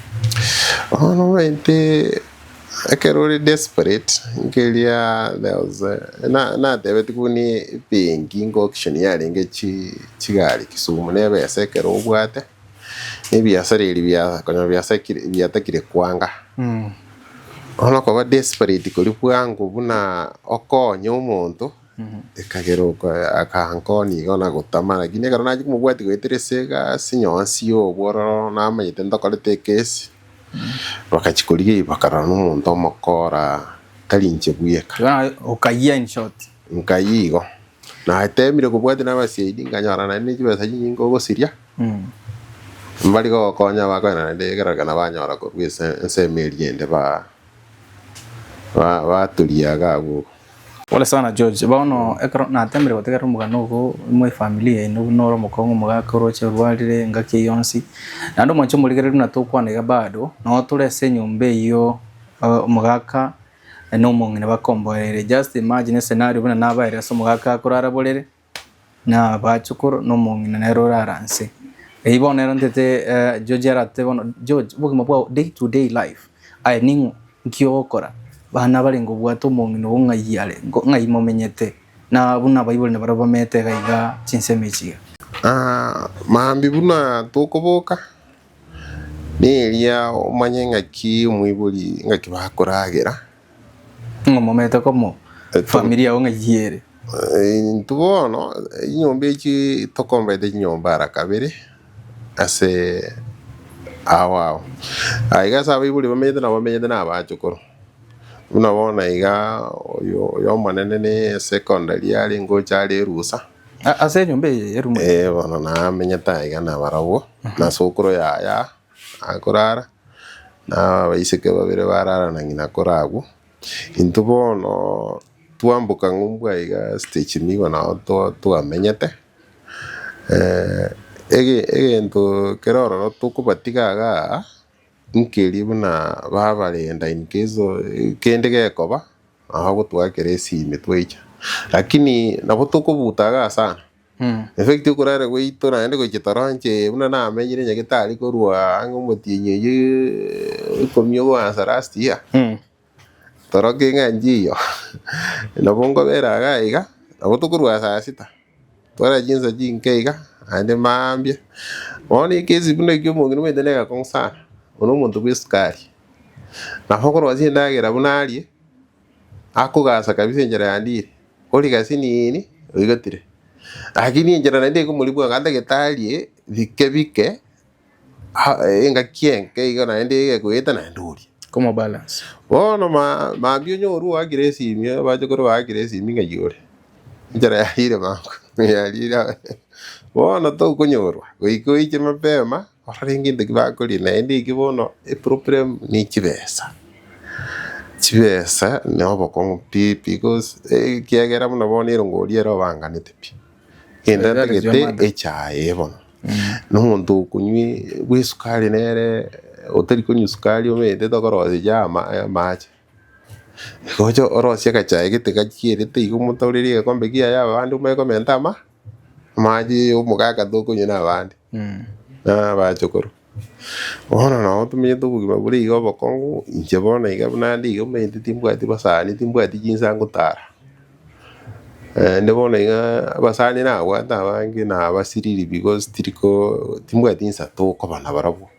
Bono omanyete. Ekero ore desperate, nkeria there was a na natebetigwe buna ebenki nko auction yarenge chi chigari Kisumu na ebesa ekero obwate, na ebiasara ebi bia konya biasakire biatakire kwanga. Bono okoba desperate koria bwango buna okonye omonto, ekagera oko akankonya igo na gotama lakini ekero nachia komobwatia goetera ase egasi nyonsi ya obwororo namanyete ntokorete ekesi. Bagachia korigia bakarora nomonto omokora tari inche bweka. Okayia in short. Nkayia igo. Natemire kobwatia na abasiaidi nkanyora naende ne chibesa chinyinge ogosiria, mbari gogokonya bakoenda naende ekerorekana banyora korwa ase ensemo eria ende ba baturia iga abwo igo. Pole sana George, bono ekero natemire gotegerera omogano ogo mwa efamiri yaino buna ore omokong'u omogaka oroche orwarire engaki eye yonsi, naende omwanche omorigereria buna tokwana iga bado, noo tore ase enyomba eyio omogaka na omong'ina bakomboereire. Just imagine escenario buna nabaeire ase omogaka akorara borere. na abachokoro, na omong'ina nere orara nse. Eyio bono nero ntete George aratebe bono, George obogima bwao day to day life, aye ning'o, nki ogokora? Bana barenge obwate omong'ina oo ng'ai are, ng'ai momenyete, na buna abaibori nabarabwo bamenyete iga iga chinsemo echi iga. Mambia buna tokoboka, neria omanye ng'aki omoibori ng'aki bakoragera. Ng'o momete komo familia yao ng'ai ere? Intwe bono chinyomba echi tokombete chinyomba ara kabere ase ao ao. Aiga ase abaibori bamenyete nabo bamenyete na abachokoro. Buna bono iga oyo oyo omonene ne secondary arenge ocha are erusa. Ase enyomba eye erumu eye? Eh bono namenyete aiga nabarabwo, na sokoro yaya akorara, na abaiseke babere barara na ng'ina koragwo. Intwe bono twamboka ng'umbu aiga stage nigo nao twamenyete, egento kere ororo tokobatiga igaa, nkeria buna babarenda in case kende gekoba, nabo bagotwakera esimi twaicha. Lakini nabo tokobuta igaa sana. In fact okorara gwaito naende gochia toronche buna namenyire nyagetari korwa ang'e omotienyi oyio ikomi ogoansa last year, toroke ng'a nchiyo, nabo nkobera iga iga, nabo tokorwa saa sita, twara chinsa chinke iga, naende maambia. Bono ekesi buna ekio omong'ina omanyete na egekong'u sana, buna omonto bwa esukari, nabo okorosia endagera buna arie. Akogasa kabisa enchera yandire, origa sinini oigotire. Lakini enchera naende ekomoribwa iga atagete arie bike bike, engaki enke iga naende egekoeta naende orie. Komo balance. Bono ma mambia onyorwe oakire esimi abachokoro baakire esimi ng'ai ore, enchera yarire mango yarire bono tokonyorwa, goika oiche mapema orore ngento ki bakoria naende ekio bono eproblem ne chibesa. Chibesa na obokong'u pi because ekiagera buna bono erongori ere obanganete pi, kende That is your ntagete mother. echae bono, na omonto okonywa bwa esukari nere otari konywa sukari omanyete tokorosia chama amache, gocha orosie agachae gete gachierete igo omotorerie egekombe kiaye abande omanye komenta ama amache omogaka tokonywa na abande, na abachokoro. Bono nabo tomenyete obogima bore iga obokong'u, inche bono iga buna nde iga omanyete timbwati basani, timbwati chinsa ngotara. Naende bono iga abasani nabwate abange nabasiriri because tiri ko timbwati insa tokoba nabarabwo.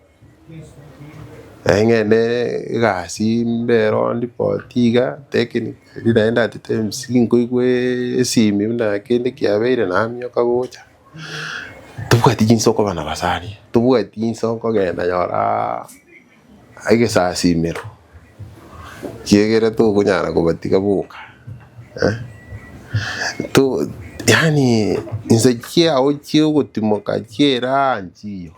Naende ng'ende egasi mbere oo ndipoti iga technically naende at times nkoigwa esimi buna kende kiabeire namioka gocha. Tobwati chinsa okoba na basani, tobwati inse okogenda nyoraa egesasimero, kiegere tokonyara kobatiga boka to yaani inse chiago chia ogotimoka chi'eraha nchiyo.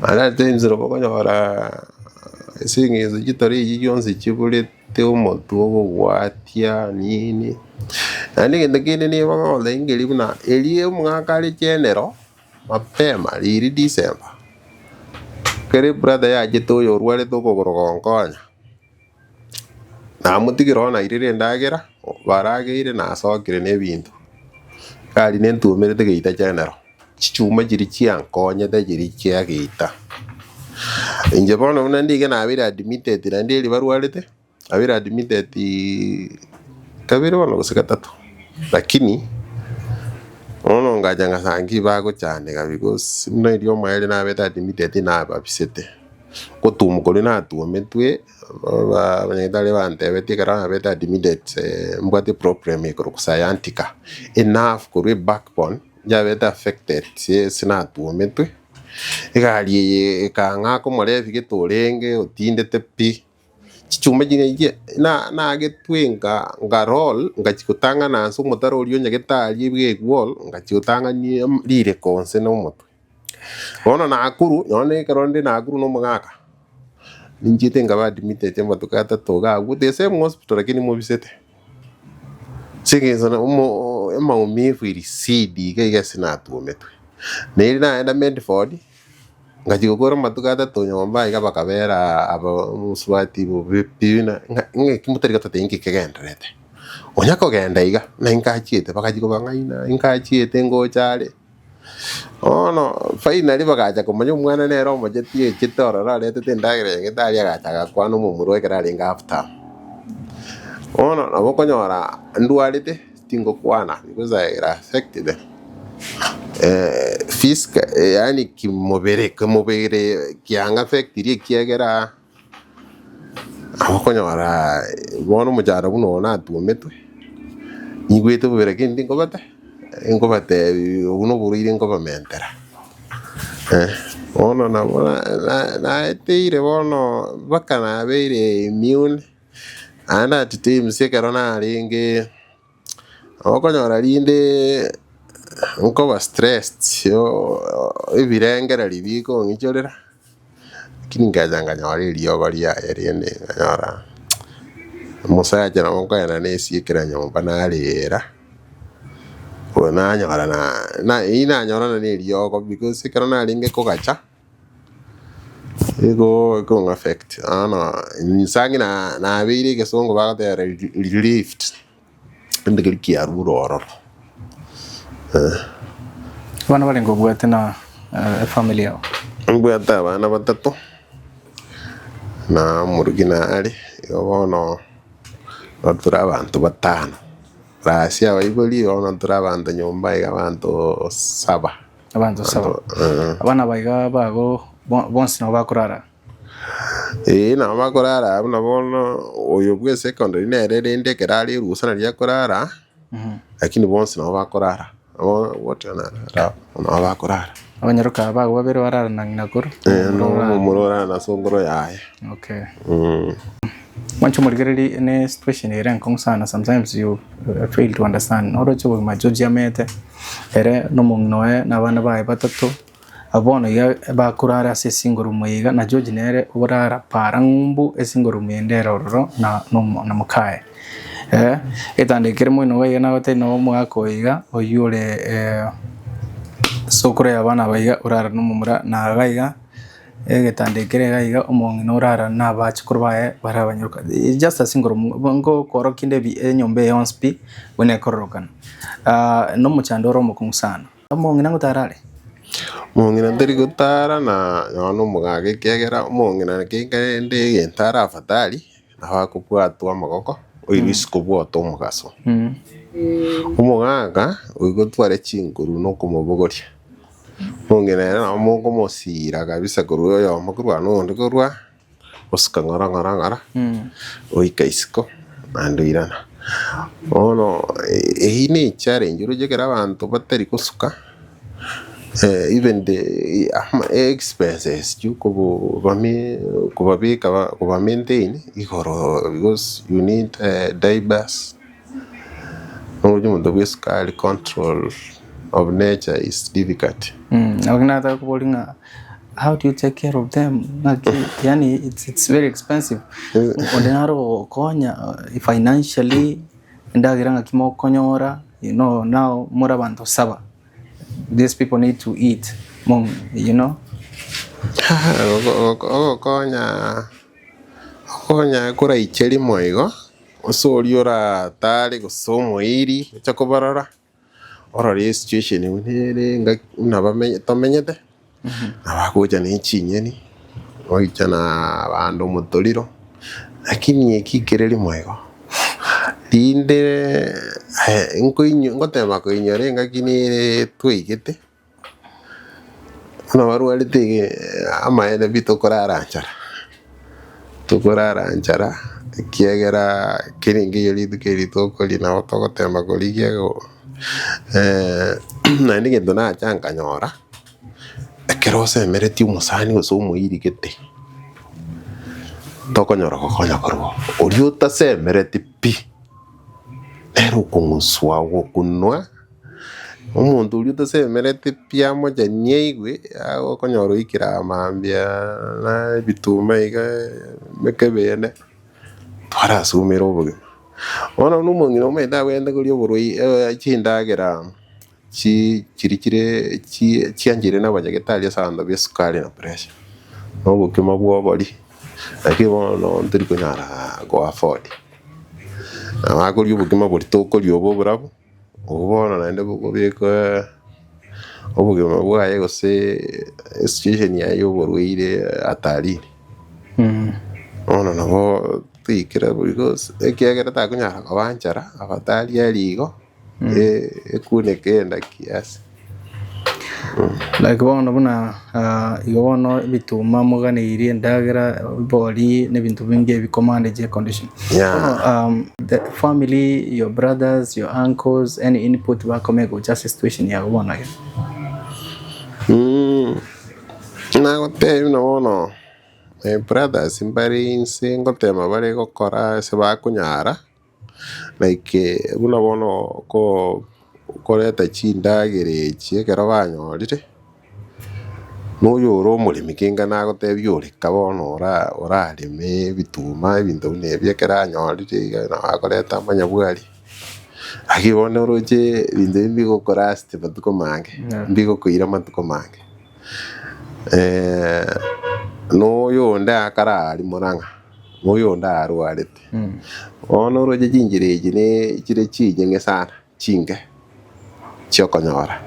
Naende ase ense nabo okonyora ase eng'encho chitaro echi chionsi chiborete omotwe ogogwatia nini, naende egento kende nigo bakogotebia nkeri buna erio omogaka are general mapema riria December, ekero ebrother yachete oyo orwarete okogoro gonkonya, namotigire bono nairire endagera, barageire nasokire na ebinto, egari nentuomerete geita general. Chichuma chiria chiankonyete chiria chia geita. Inche bono buna ndike nabeire admitted naende erio barwarete, nabeire admitted kabere bono gose gatato, lakini bono ngacha ngasangi bagochandeka because buna erio omoerio nabete admitted nababisete, gotumwa koria natuometwe abanyagitari bantebetie ekero nabete admitted mbwate problem ekorokwa sciatica, enerve korwa ebackbone yabete affected ase natuometwe. Egari eye ekang'aka omorebi gete orenge otindete pi, chichuma chiria inche na nagetwe nka nka roll ngachia gotang'ana ase omotaro oria o nyagetari bwa egwall, ngachia gotang'ania rireko inse na omotwe. Bono Nakuru, nonye na ekero nde Nakuru na omogaka, ninchiete nkaba admitted amatuko atato iga abwo, the same hospital lakini mobisete. Ase eng'encho na omo emaumivu irisidi iga iga ase natuometwe. Na eri nagenda Medford, ngachia gokora amatuko atato nyomba iga bakabera aba omosubati bobe pi na ng'a ng'aki motari gototebia nki kegendererete. Onya kogenda iga, naki nkachiete bagachia kobang'aina, nkachiete ngocha are. Bono finally bagacha komanya omwana nere omocheti oechete ororo aretete endagera ya nyagetari agacha agakwana omomura ekero arenge half term. Bono nabo okonyora ndwarete tingokwana because I affect them physically yaani kimobere kemobere kianga affectiri ekiagera nabo okonyora bono omochando buna oyo natuometwe, nyigwete bobe lakini tinkobate nkobatebi obwo na oborwaire nkobamentera. Bono nabo naeteire bono mpaka nabeire immune, naende at times ekero narenge okonyora rinde nkoba stressed ebirengererio bikong'ichorera. Lakini nkacha nkanyora eriogo riaye rende nkanyora omosacha nabo nkoenda na esiekera nyomba narera, bono nanyora na na eywo nanyorana na eriogo because ekero narenge kogacha, nigo ekong'a affect bono inse na nabeire egesongo bagoteba relieved. Rende keria kiarure ororo. Abana barenge obwate na efamily yao? Mbwate abana batato, na omorugi nare, igo bono igo tore abanto batano, plus abaibori bono tore abanto nyomba iga abanto saba. Abanto saba. Abana aba iga bago bonsi nabo bakorara? Ee, nabo bakorara buna bono oyo bwa esecondary nere rende ekero are erusa naria akorara, lakini bonsi nabo bakorara, nabo wote narara nabo bakorara. Abanyaroka aba bago babere barara na ng'ina koro? Eh, no omomura orara na sokoro yaye. Okay. Mwanche omorigereria ne situation ere enkong'u sana sometimes you fail to understand noroche obogima George amete ere na omong'ina oye na abana baye batato. Bono iga bakorara ase esing'orumu eye iga, na George nere orara para ng'umbu esing'orumu ende ere ororo na na mokaye. Eh, egetanda ekere moino iga iga nagotebia na omogaka oyo iga, oywo ore sokoro ya abana aba iga orara na omomura na iga iga, egetanda ekere iga iga omong'ina orara na abachokoro baye bare abanyaroka. Just a single room, ngokorokia inde ebi enyomba eye yonsi pi buna ekororokana. Na omochando ore omokong'u sana. Omong'ina ngotara are? Omong'ina tari gotara na nonya na omogaka ekiagera omong'ina kende egento are afadhali nabo akobwatwa amagoko oirwe isiko obwate omogaso. Omogaka oyo gotware chinguru na okomobogoria, omong'ina ere nabo mokomosira kabisa korwa oyomo korwa na onde korwa. Osuka ng'ora ng'ora ng'ora, oika isiko naende oirana. Bono eyio ne echallenge oroche ekero abanto batari gosuka even the expenses chiokobami kobabeka koba maintain igoro because you need diapers, oroche omonto bwa esukari control of nature is difficult. Nabo nataka koboria ng'a How do you take care of them naki yaani it's it's very expensive onde naro ogokonya financially endagera ng'aki mokonyora you know now more abanto saba these people need to eat mo you know. Ogokonya ogokonya koraiche rimo igo, ase oria oratare gose omoiri oche kobarora. Orore esituesheni buna ere engaki buna bamenye tomenyete, nabo agocha ne chinyeni, Oichana abande omotoriro, lakini eki kere rimo igo, rinde nkoinyo ngotema koinyora engaki nere twaigete, buna barwarete iga amaene pi tokorara nchara, tokorara nchara ekiagera kera enkeiyo rituko eri tokoria nabo togotema korigia go naende egento nacha nkanyora. Ekero osemeretie omosani gose omoiri gete, tokonyora gokonya korwa oo. Oria otasemereti pi, nere okong'uswa ogokunwa, omonto oria otasemereti pi amochani aigwe, okonyora oikire aa mambia na ebituma iga emekebe ene, twarasumire obogima. Bono buna omong'ina omanyete abwenerete koria oborwaire chindagera. Chi chiria chire chi chianchire na abanyagetari ase abanto ba esukari na pressure, na obokima bwa obori, lakini bono ntori konyara go afford. Nabo akoria obokima boria tokoria obo oborabu, obwo bono naende bokobeka obogima bwaye gose esituation yaye ya oborwaire hatarini. Bono nabo toikire because ekiagera takonyara koba nchara afadhali arie igo. Ekuneke enda kiasi. Like bono buna igo bono ebituma moganeirie endagera bori na ebinto binge ebi komanage econdition. Yeah. Bono the family, your brothers, your uncles, any input bakomenya gocha ase situation yago bono iga? Nagotebia buna bono my brothers mbare inse ngotema bare gokora ase bakonyara. Like buna bono ko koreta chindagera echi ekero banyorire, na oyo ore omoremi kenga nagotebia oreka bono ora orareme ebituma ebinto buna ebi ekero anyorire iga nabo akoreta amanyabwari. Lakini bono oroche ebinto ebi mbigokorasti matuko mange, mbigokoira matuko mange. Na oyonde akare aria Murang'a, na oyonde arwarete. Bono oroche chinchera echi ne chire chinyeng'e sana, chinke chiokonyora.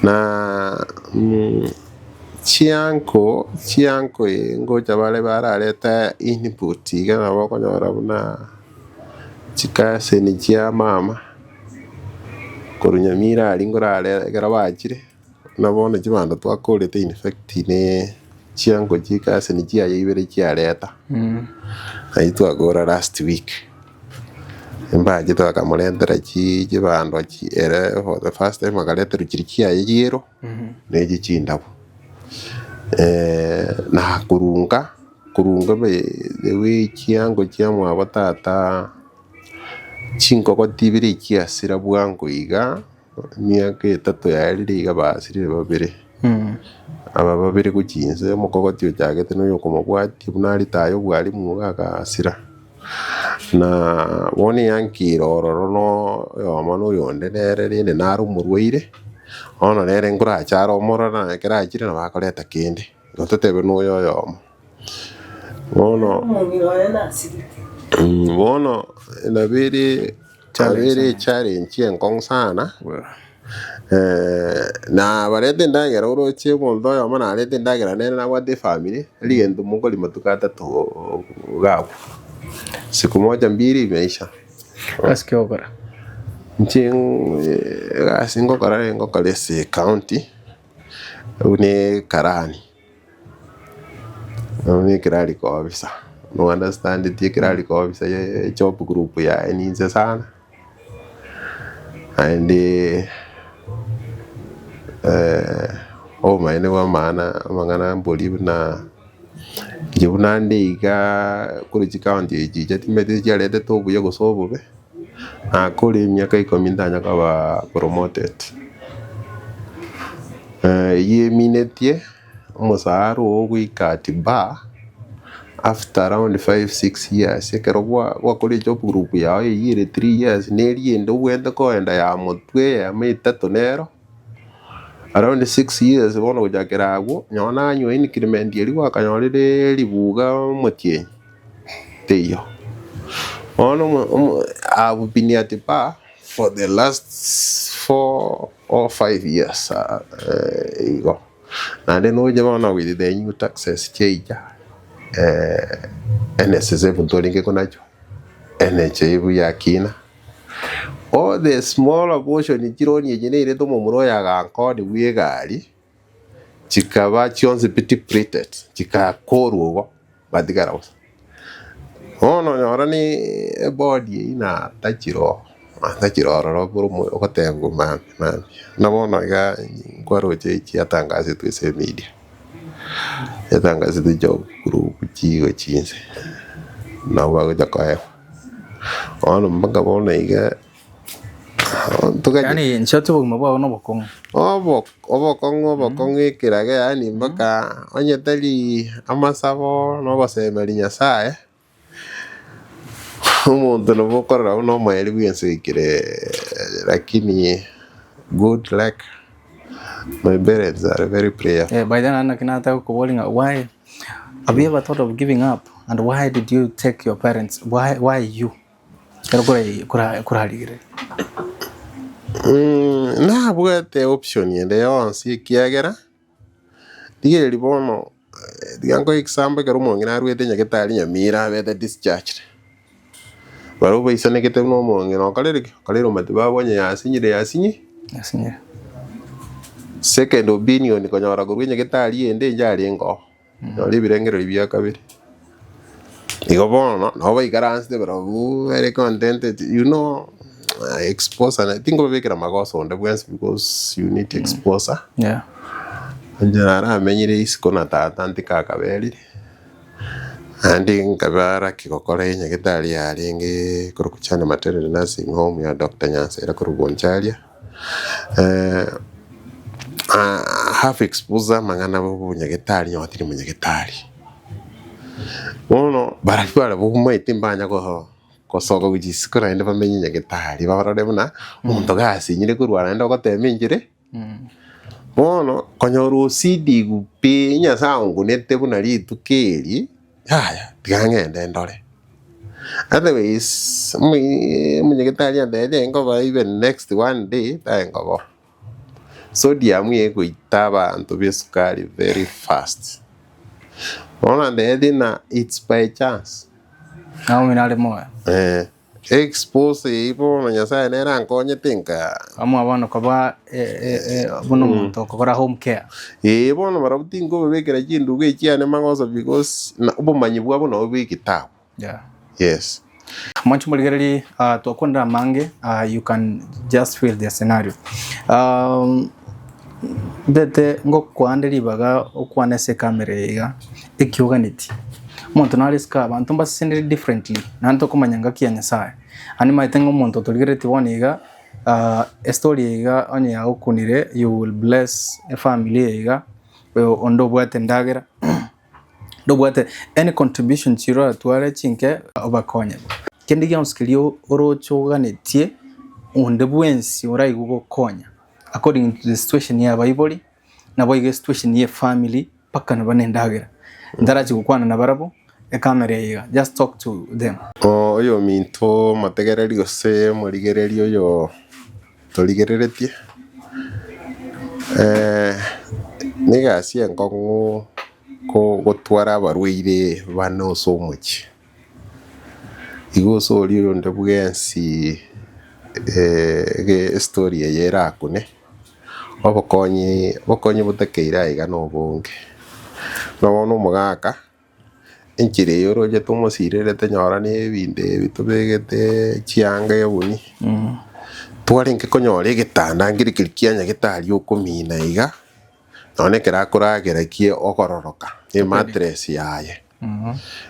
Na chianko chianko eye ngocha bare bararete input iga nabo okonyora buna chikaseni chia mama, korwa Nyamira aria nkorare ekero bachire. Buna bono chibando twakorete in fact ne chiango chikaseni chiaye ibere chiareta, naye twakora last week, embachete bakamorentera chi chibando chi ere for the first time akareterwa chiria chiaye chiero, na echi chindabu. Na korunga, korunga by the way chiango chia mwabo tata, chingoko ibere chiasira bwango iga. Emiaka etato yaerire iga basirire babere, aba babere gochia inse, omokogoti ochagete na oyokomobwatia buna arite aye obwarimu iga agasira. Na bono eyankire ororo na oyomo na oyonde nere rende nare omorwaire, bono nere nkorache are omorore na ekero achire nabo akoreta kende, igo totebe na oyo oyomo. Bono bono nabo ere. Yabere echallenge enkong'u sana, na barete endagera oroche omonto oyomo narete endagera nere nabwate efamiri, tari gento mokoria matuko atato iga abwo. Siku moja mbili imeisha. Gasi ki ogokora? Inche egasi ngokora ngokora ase ecounty, buna ekarani. Nonya ekerariko officer, no understand ti ekerariko officer ye job group yaye ninche sana, naende obomaene bwa maana amang'ana mbori buna inche buna nde igaa korwa chikaunti echi chicha timanyeti chiaretete obuya gose obobe, nakore emiaka ikomi ntanya koba promoted. Eyio eminetie omosara oo goika at bar after around five, six years ekero gwakorire job group yao eyio ere three years na eria ende obwenerete koenda ya motwe eyemo etato nero, around six years bono gochakera abwo nonye nanywa increment eria gwakanyorire ribuga omotienyi teiyo. Bono I've been at bar for the last four or five years igo. Naende noche bono with the new taxes chiacha, NSSF ntorenge konachwa, NHIF yakina, all the smaller portion chironi echi nairete omomura oyo agankoni bwa egari, chikaba chionsi pi depleted, chikakorwa igo, batigara bosa. Bono onyora ne ebody eyio natachire oo, natachire ororo bore omo ogotebiwa mambia mambia. Buna bono iga nkwaroche chiatangasetwe ase emedia, chiatangasetwe job group chigo chinse, nabo bagocha koegwa. Bono mpaka bono iga. Yaani inche obogima bwao nobokong'u. Obo obokong'u obokong'u ekerage yaani mpaka onye tari amasabo na ogosemeria Nyasaye, omonto nabo okorora buna omoerio bwense oikire lakini good luck my parents are very prayerful. Eh, by then naki nataka gokoboria ng'a why have you ever thought of giving up and why did you take your parents why why you? Ekero korarigereria. Nabwate option ende yonsi ekiagera, rigereria bono tiga nkoe example ekero omong'ina arwete nyagetari Nyamira abete discharged, barabwo baisanegete buna omong'ina okorire ki? Okorire omatibabu onye yasinyire yasinyi Yasinyire. Second opinion konyora korwa nyagetari ende inche arenge oo. Nyora ebirengererio bia kabere. Igo bono, nabo baikaransete barabwo very contented, you know, exposure na tinkobabekera magoso onde bwensi because you need exposure. Yeah. Inche naramenyire isiko na tata ntikaberire, naende nkaba lucky gokora enyagetari yarenge korokwa China Maternity Nursing Home ya Doctor Nyansera korwa Boncharia. Half expose amang'ana bw'obonyagetari onye tiri monyagetari. Bono barabwo barabwo omanyete mbanya gosoka gochia isiko naende bamenye nyagetari barore buna omonto gasinyire korwa naende ogotema enchera. Bono konyora osidigwe pi Nyasaye aongonete buna rituko eri, yaya tiga ng'ende ndore. Otherwise, omonyagetari antebetie nkoba even next one day tae nkoba oo. Sodium egoita abanto ba esukari very fast. Bono antebetie ng'a it's by chance. Naomi nare moyo. Eh, expose eyio bono Nyasaye nere ankonyete nka. Amwe bono koba buna omonto okogora home care. Ee bono barabwo tinkobabekera chinduko echiane magoso because na obomanyi bwabo nabo bwa egetabu. Yeah. Yes. Mwanche morigererie uh, twakwanire amange uh, you can just feel the scenario um, ndete ngokwande ribaga okwane ase ekamera eye iga ekioganeti omonto nare isiko abanto mbasesenire differently naende tokomanya ngaki ya Nyasaye aye nimaete ng'a omonto otorigereretie bono iga uh, estory eye iga onye yagokunire you will bless efamily eye iga onde obwate endagera. Ndobwate any contribution chiria oratware chinke obakonye. Kende gionsi keria oroche oganetie onde bwensi oraigwe gokonya according to the situation ya abaibori naboigo esituation ya efamily mpaka neba na endagera. Ntarachia gokwana nabarabwo ekamera eye iga just talk to them. Oyominto omotegereri gose omorigereria oyo torigereretie, negasi enkong'u gotwara abarwaire bane ase omochie. Igo ase oria onde bwensi estory eye erakune, obokonyi obokonyi botakeire aiga nobonge. Buna bono omogaka. Enchera eye oroche tomosirerete nyora na ebinto ebi tobegete chianga ebuni, twarenge konyora egetanda nkeri keria kia nyagetari okomina iga, nonye ekero akoragera ki ogororoka na emattress yaye.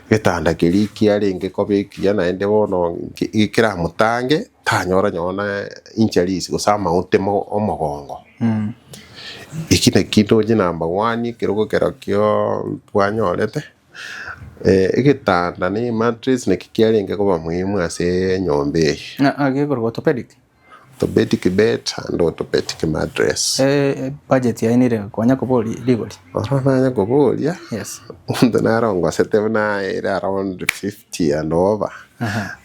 Egetanda keria kiarenge koba ekiya naende bono nki keramotange tanyora nonye na injuries gose amaote mo omogongo. Eki naki ndoche number one ekerogo kerokio twanyorete, egetanda na emattress naki kiarenge koba muhimu ase enyomba eye. Ng'a gekorokwa orthopedic? Orthopedic bed and orthopedic mattress. Budget yaye nere konya koboria rigori? Oro nanye koboria, Yes. omonto narongosete buna ere around 50 and over,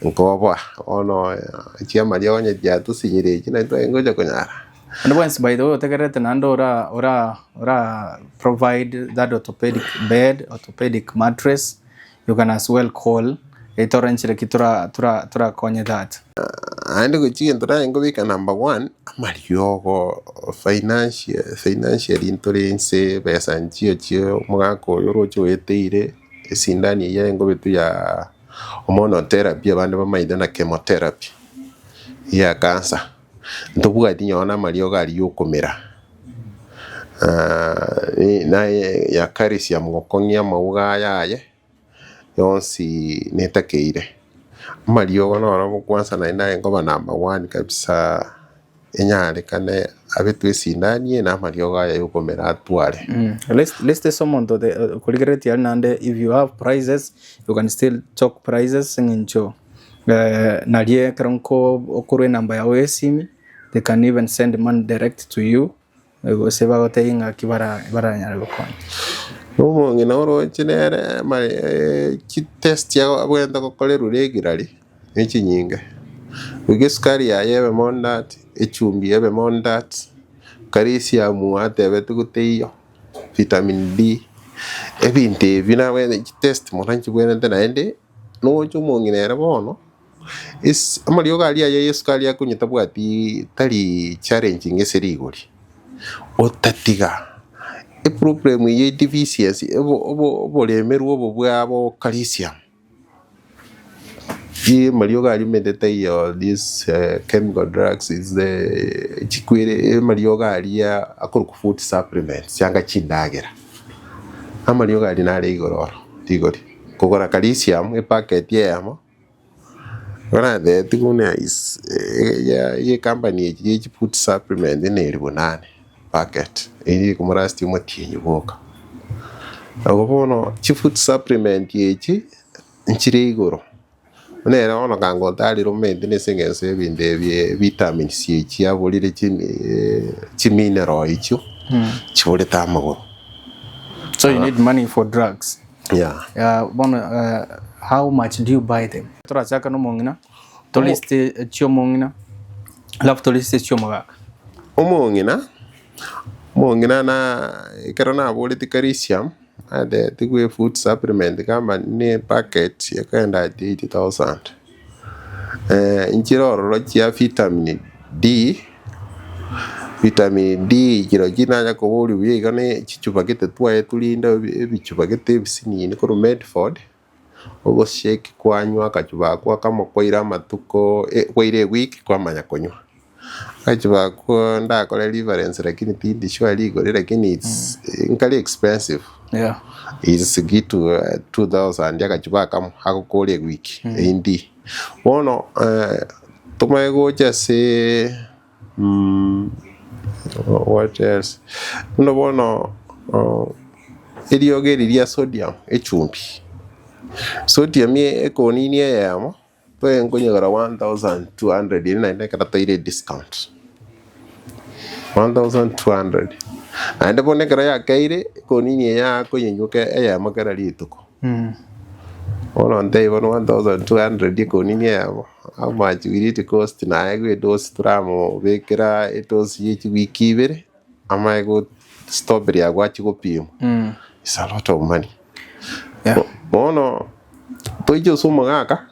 nkoboa, bono chiamariogo onye chiatosinyire echi naki twarenge gocha konyara. Onde bwensi by the way otegererete naende ora ora ora provide that orthopedic bed, orthopedic mattress, you can as well call etore nchera ki tora tora torakonye that. Naende gochia egento naye nkobeka number one, amariogo financial financially ntore inse besa nchio chio omogaka oyo oroche oeteire, esindani eyio aye nkobetwa ya hormonal therapy abande bamaete na chemotherapy, ya cancer. Ntobwati nonye na amariogo aria ya okomera, naye ya calcium gokong'ia amauga aya aye, yonsi netakeire. Amariogo noro kwanza naende naye nkoba number one kabisa enyarekane abetwe esindani eye na amariogo aya ya okomera atware. List ase omonto okorigereretie aria naende if you have prices you can still talk prices eng'encho Nario ekero nko okorwa enamba yao ya esimi, they can even send money direct to you, gose bagotebie ng'aki bara baranyare gokonya. Omong'ina oroche nere mare chitest abwenerete gokorerwa regularly ne chinyinge. Goika esukari yaye ebe mondat, echumbi ebe mondat, calcium atebetiwe teiyo, vitamin D, ebinto ebi nabwenerete chitest mono nchibwenerete naende. Nocha omong'ina ere bono, ase amariogo aria aye Yeso aria akonywa tabwati tari challenging ase rigori, otatiga eproblem eye deficiency obo obo oboremerwa obo bwabo calcium, amariogo aria omanyete taiyo this chemical drugs is the chikwere amariogo aria akorokwa food supplements chianga chindagera, amariogo aria nare igoro oro rigori. Kogora calcium epaketi eyemo, oratebeti buna is ya ecompany echi ye chifood supplement ne elifu nane packet, eywo ekomorastia omotienyi bwoka. Nabo bono chifood supplement echi nchire igoro, buna ere bono kanga otarire omanyete na ase eng'encho ya ebinto ebi vitamins echi chiaborire chimineral echio, chiborete amagoro. So you need money for drugs. Yeah. Yeah, bono how much do you buy them? Torachaka na omong'ina, toliste chi'omong'ina, alafu toliste chi'omogaka. Omong'ina, omong'ina na ekero naboretie calcium, natebetigwe efood supplement kama ne epacket ekogenda at 8000. Nchire ororo chia vitamin D, vitamin D chirochio nacha koboria buya iga ne chichupa gete twaetwe rinde ebichupa gete ebisinini korwa Medford, ogoshake kwanywa akachupa akwo akamo kwaira amatuko kwaira ewiki kwamanya konywa. Akachupa akwo ndakore reference lakini tindi sure rigori lakini it's nkare expensive. Yeah. It's kitu 2000 akachupa akamo agokora ewiki endi. Bono tomanye gocha ase what else buna bono eriogo eri ria sodium echumbi, sodium ekonini eyemo Toe nkonyegora 1200 erio naende ekero toire ediscount, 1200. Naende bono ekero yakeire, ekonini eye yakonyenywa ke eyemo kera rituko. Bono ntebie bono 1200 ekonini eyemo, how much will it cost naye gwe edosi toramobekera edosi ye chiwiki ibere, amanye go stop riago achie gopimwa, it's a lot of money. Yeah. Bono toiche ase omogaka,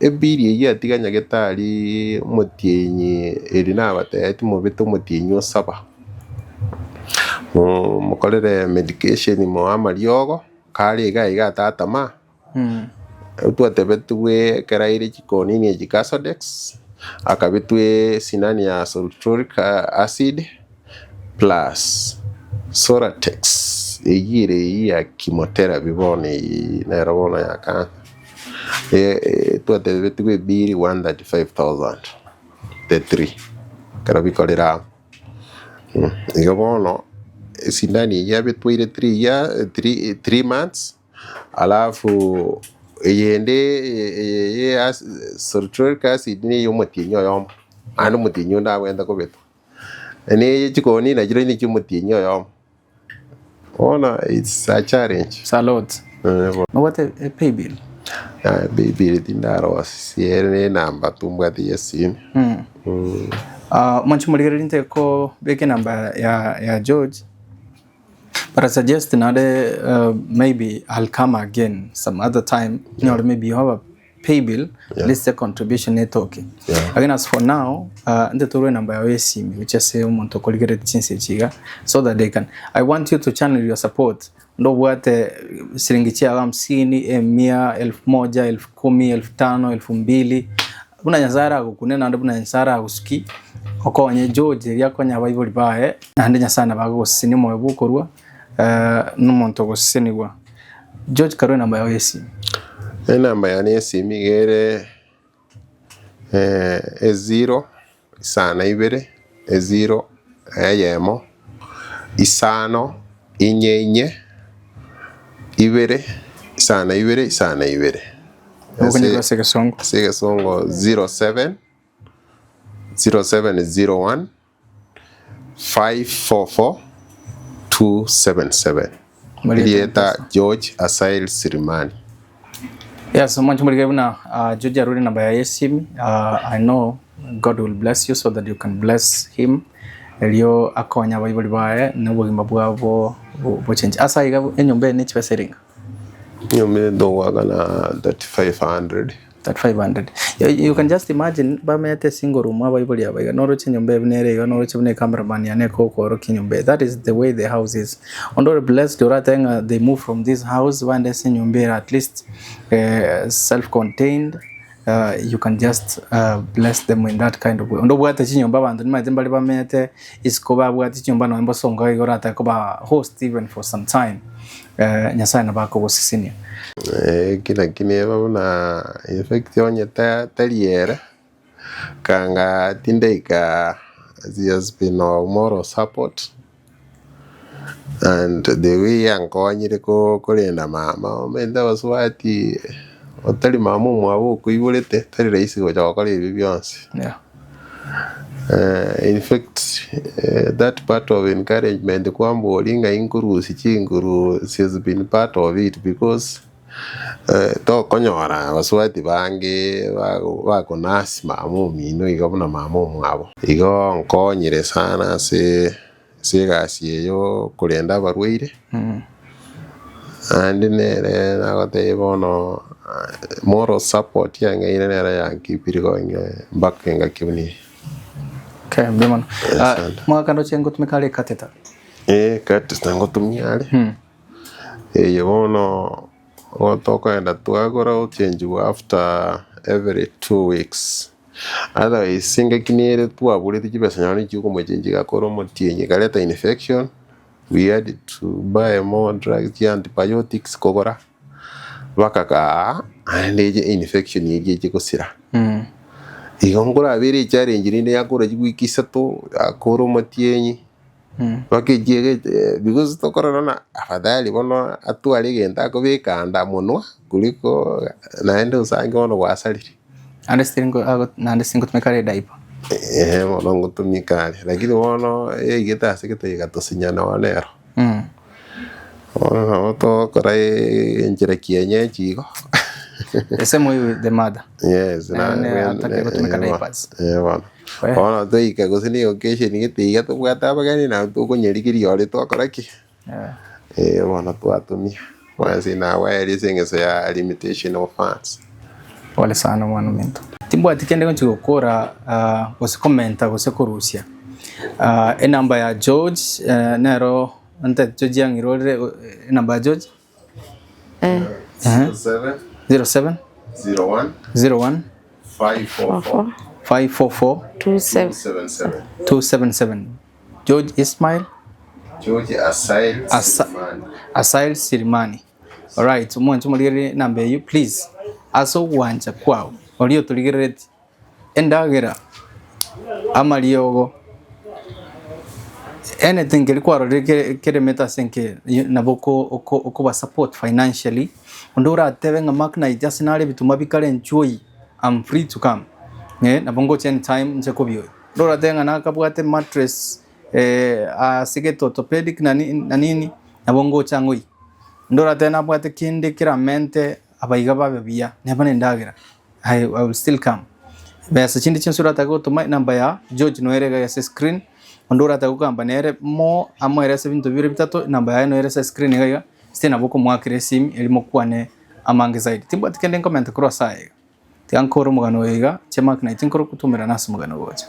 ebiri eyio yatiga nyagetari omotienyi eri nabatebetie mobete omotienyi o saba, mokorere medication moe amariogo, kare iga iga atatama, twatebetigwe ekero aire chikonini echi Casodex, akabetwa esinani ya sulfuric acid plus Solatex, eyio ere eyio ya chemotherapy bono eyio nero bono ya cancer. Twatebetigwe ebiri 135,000 the three ekero bikorire amo. Igo bono esindani eyio yabetwaire 3 months. Alafu eyende eye ya sulfuric acid na eye omotienyi oyomo, naende omotienyi onde abwenerete kobetwa. Na eye chikoni nachirochio na chia omotienyi oyomo. Bono it's a challenge. It's a lot. Nobwate epaybill? Paybill tindarosia ere ne enamba tu mbwate ya esimi. Mwanche morigererie nteko beka enamba ya ya George, but I suggest naende maybe I'll come again some other time nyore maybe you have a pay bill at least a contribution etoke. Lakini as for now nte torwe enamba yao ya esimi gochia ase omonto okorigereria chinsa echi iga so that they can, I want you to channel your support Ndobwate siringi chiao hamsini, emia, elfu moja, elfu kumi, elfu tano, elfu mbili, buna Nyasaye aragokune naende buna Nyasaye aragosuki, okonye George erio akonye abaibori baye, naende Nyasaye nabo agogosesenia omoyo bwokorua na omonto ogosesenigwa. George karue enamba yao ya esimi. Enamba yane ya esimi iga ere eziro isano na ibere, eziro eyemo, isano, inye inye, ibere, isano na ibere, isano na ibere. Okonyora ase egesongo. Ase egesongo 07, 0701, 544, 277. Erieta George Asael Sirimani. Yes, mwanche morigereria buna uh, George arure namba yaye esimi uh, I know God will bless you so that you can bless him erio akonye abaibori baye na obogima bwabo bochenche ase aiga enyomba eye ne chibesa erenga Enyomba eye togoakana 3500. 3500 you, you can just imagine bamenyete single room abaibori aba iga noroche enyomba eye buna ere iga noroche buna ecameraman yane ekokoorokia enyomba eye that is the way the house is onde ore blessed oratebe ng'a they move from this house baende ase enyomba ere at least eh, self contained uh, you can just uh, bless them in that kind of way onde obwate chinyomba abanto nimanyete mbare bamenyete isiko babwate chinyomba nonye mbosongo iga oratake koba host even for some time eh, Nyasaye nabo akogosesenia. Eki naki neba buna in fact onye tari ere, kanga tindaika he has been our moral support and the way ankonyire korenda mama, omanyete abasubati otari mama omwabo okoiborete tari rahisi gocha gokora ebi bionsi. In fact that part of encouragement kwamboria ng'a inkorusia chinguru she has been part of it because tokonyora abasubati bange bakonurse mama omino iga buna mama omwabo. Igo nkonyire sana ase ase egasi eye yokorenda abarwaire, naende nere nagotebia bono moral support yang'eire nere yankeepire going mpaka engaki buna eye. Okay, mbuya mono. Ah, Asante. mwaka ndoche ngotumeka are catheter. Eh, catheter ngotumia are, eye bono Igo tokoenda twagora ochenjigwa after every 2 weeks. Otherwise engaki nere twaboreti chibesa nonye chia okomochenjia egakora omotienyi ekareta infection, we had to buy more drugs chia antibiotics kogora mpaka kaa naende eche infection eria eche gosira. Igo nkorabere echallenge rende yakora chiwiki isato, yakora omotienyi. Mpaka echiege because tokorora ng'a afadhali bono atware egento akobeka anda monwa kuliko naende osange bono gwasarire. Naende siringo ago naende singotumeka are ediaper. Eeh bono ngotumika are, lakini bono yaigete ase gete egatosinyana bono ero. Bono nabo togokora enchera kienyeji igo. The same way with the mother. Yes, Naye ne atake gotumeka diapers. Eh bono. Bono toike gose nigo occasion gete iga tobwate abageni nabo tokonyerigeria ore twakora ki? Eh bono twatumia. Onsi nabaerie ase eng'encho ya limitation of funds. Pole sana mwana ominto. Timbwati kende gochia gokora gose komenta gose korusia. Enamba ya George nero ntete George yang'irorire enamba ya George. 07 07 01 01 544 544 27 277. 277 George Ismail George Asael Sirimani. Asael Sirimani. Alright, omwanche omorigererie enamba eyio please ase ogwancha kwao oria otorigereretie endagera amariogo anything keria kwarorire kere keremete ase enka eye nabo oko oko okoba support financially onde oratebe ng'a Mark Knight ase nare ebituma bikare nchwo I'm free to come nabo ngocha anytime nche kobioyia. Onde oratebe ng'a nakabwate mattress asegete orthopedic na nini nabo ngocha ng'oyie. Onde oratebe nabwate kende keramente abaiga babe buya neba nendagera I will still come. Besa chinde chionsi oratake gotoma enamba ya George noere iga ase escreen, onde oratake kogamba nere mo amoere ase ebinto bibere bitato, enamba yaye noere ase escreen iga iga, gose nabo okomoakera esimi erio mokwane amange zaidi. Timbwati kende nkomenta korwa ase aya iga, tiga nkore omogano oyo iga, chiamark night nkore gotumerana ase omogano gocha.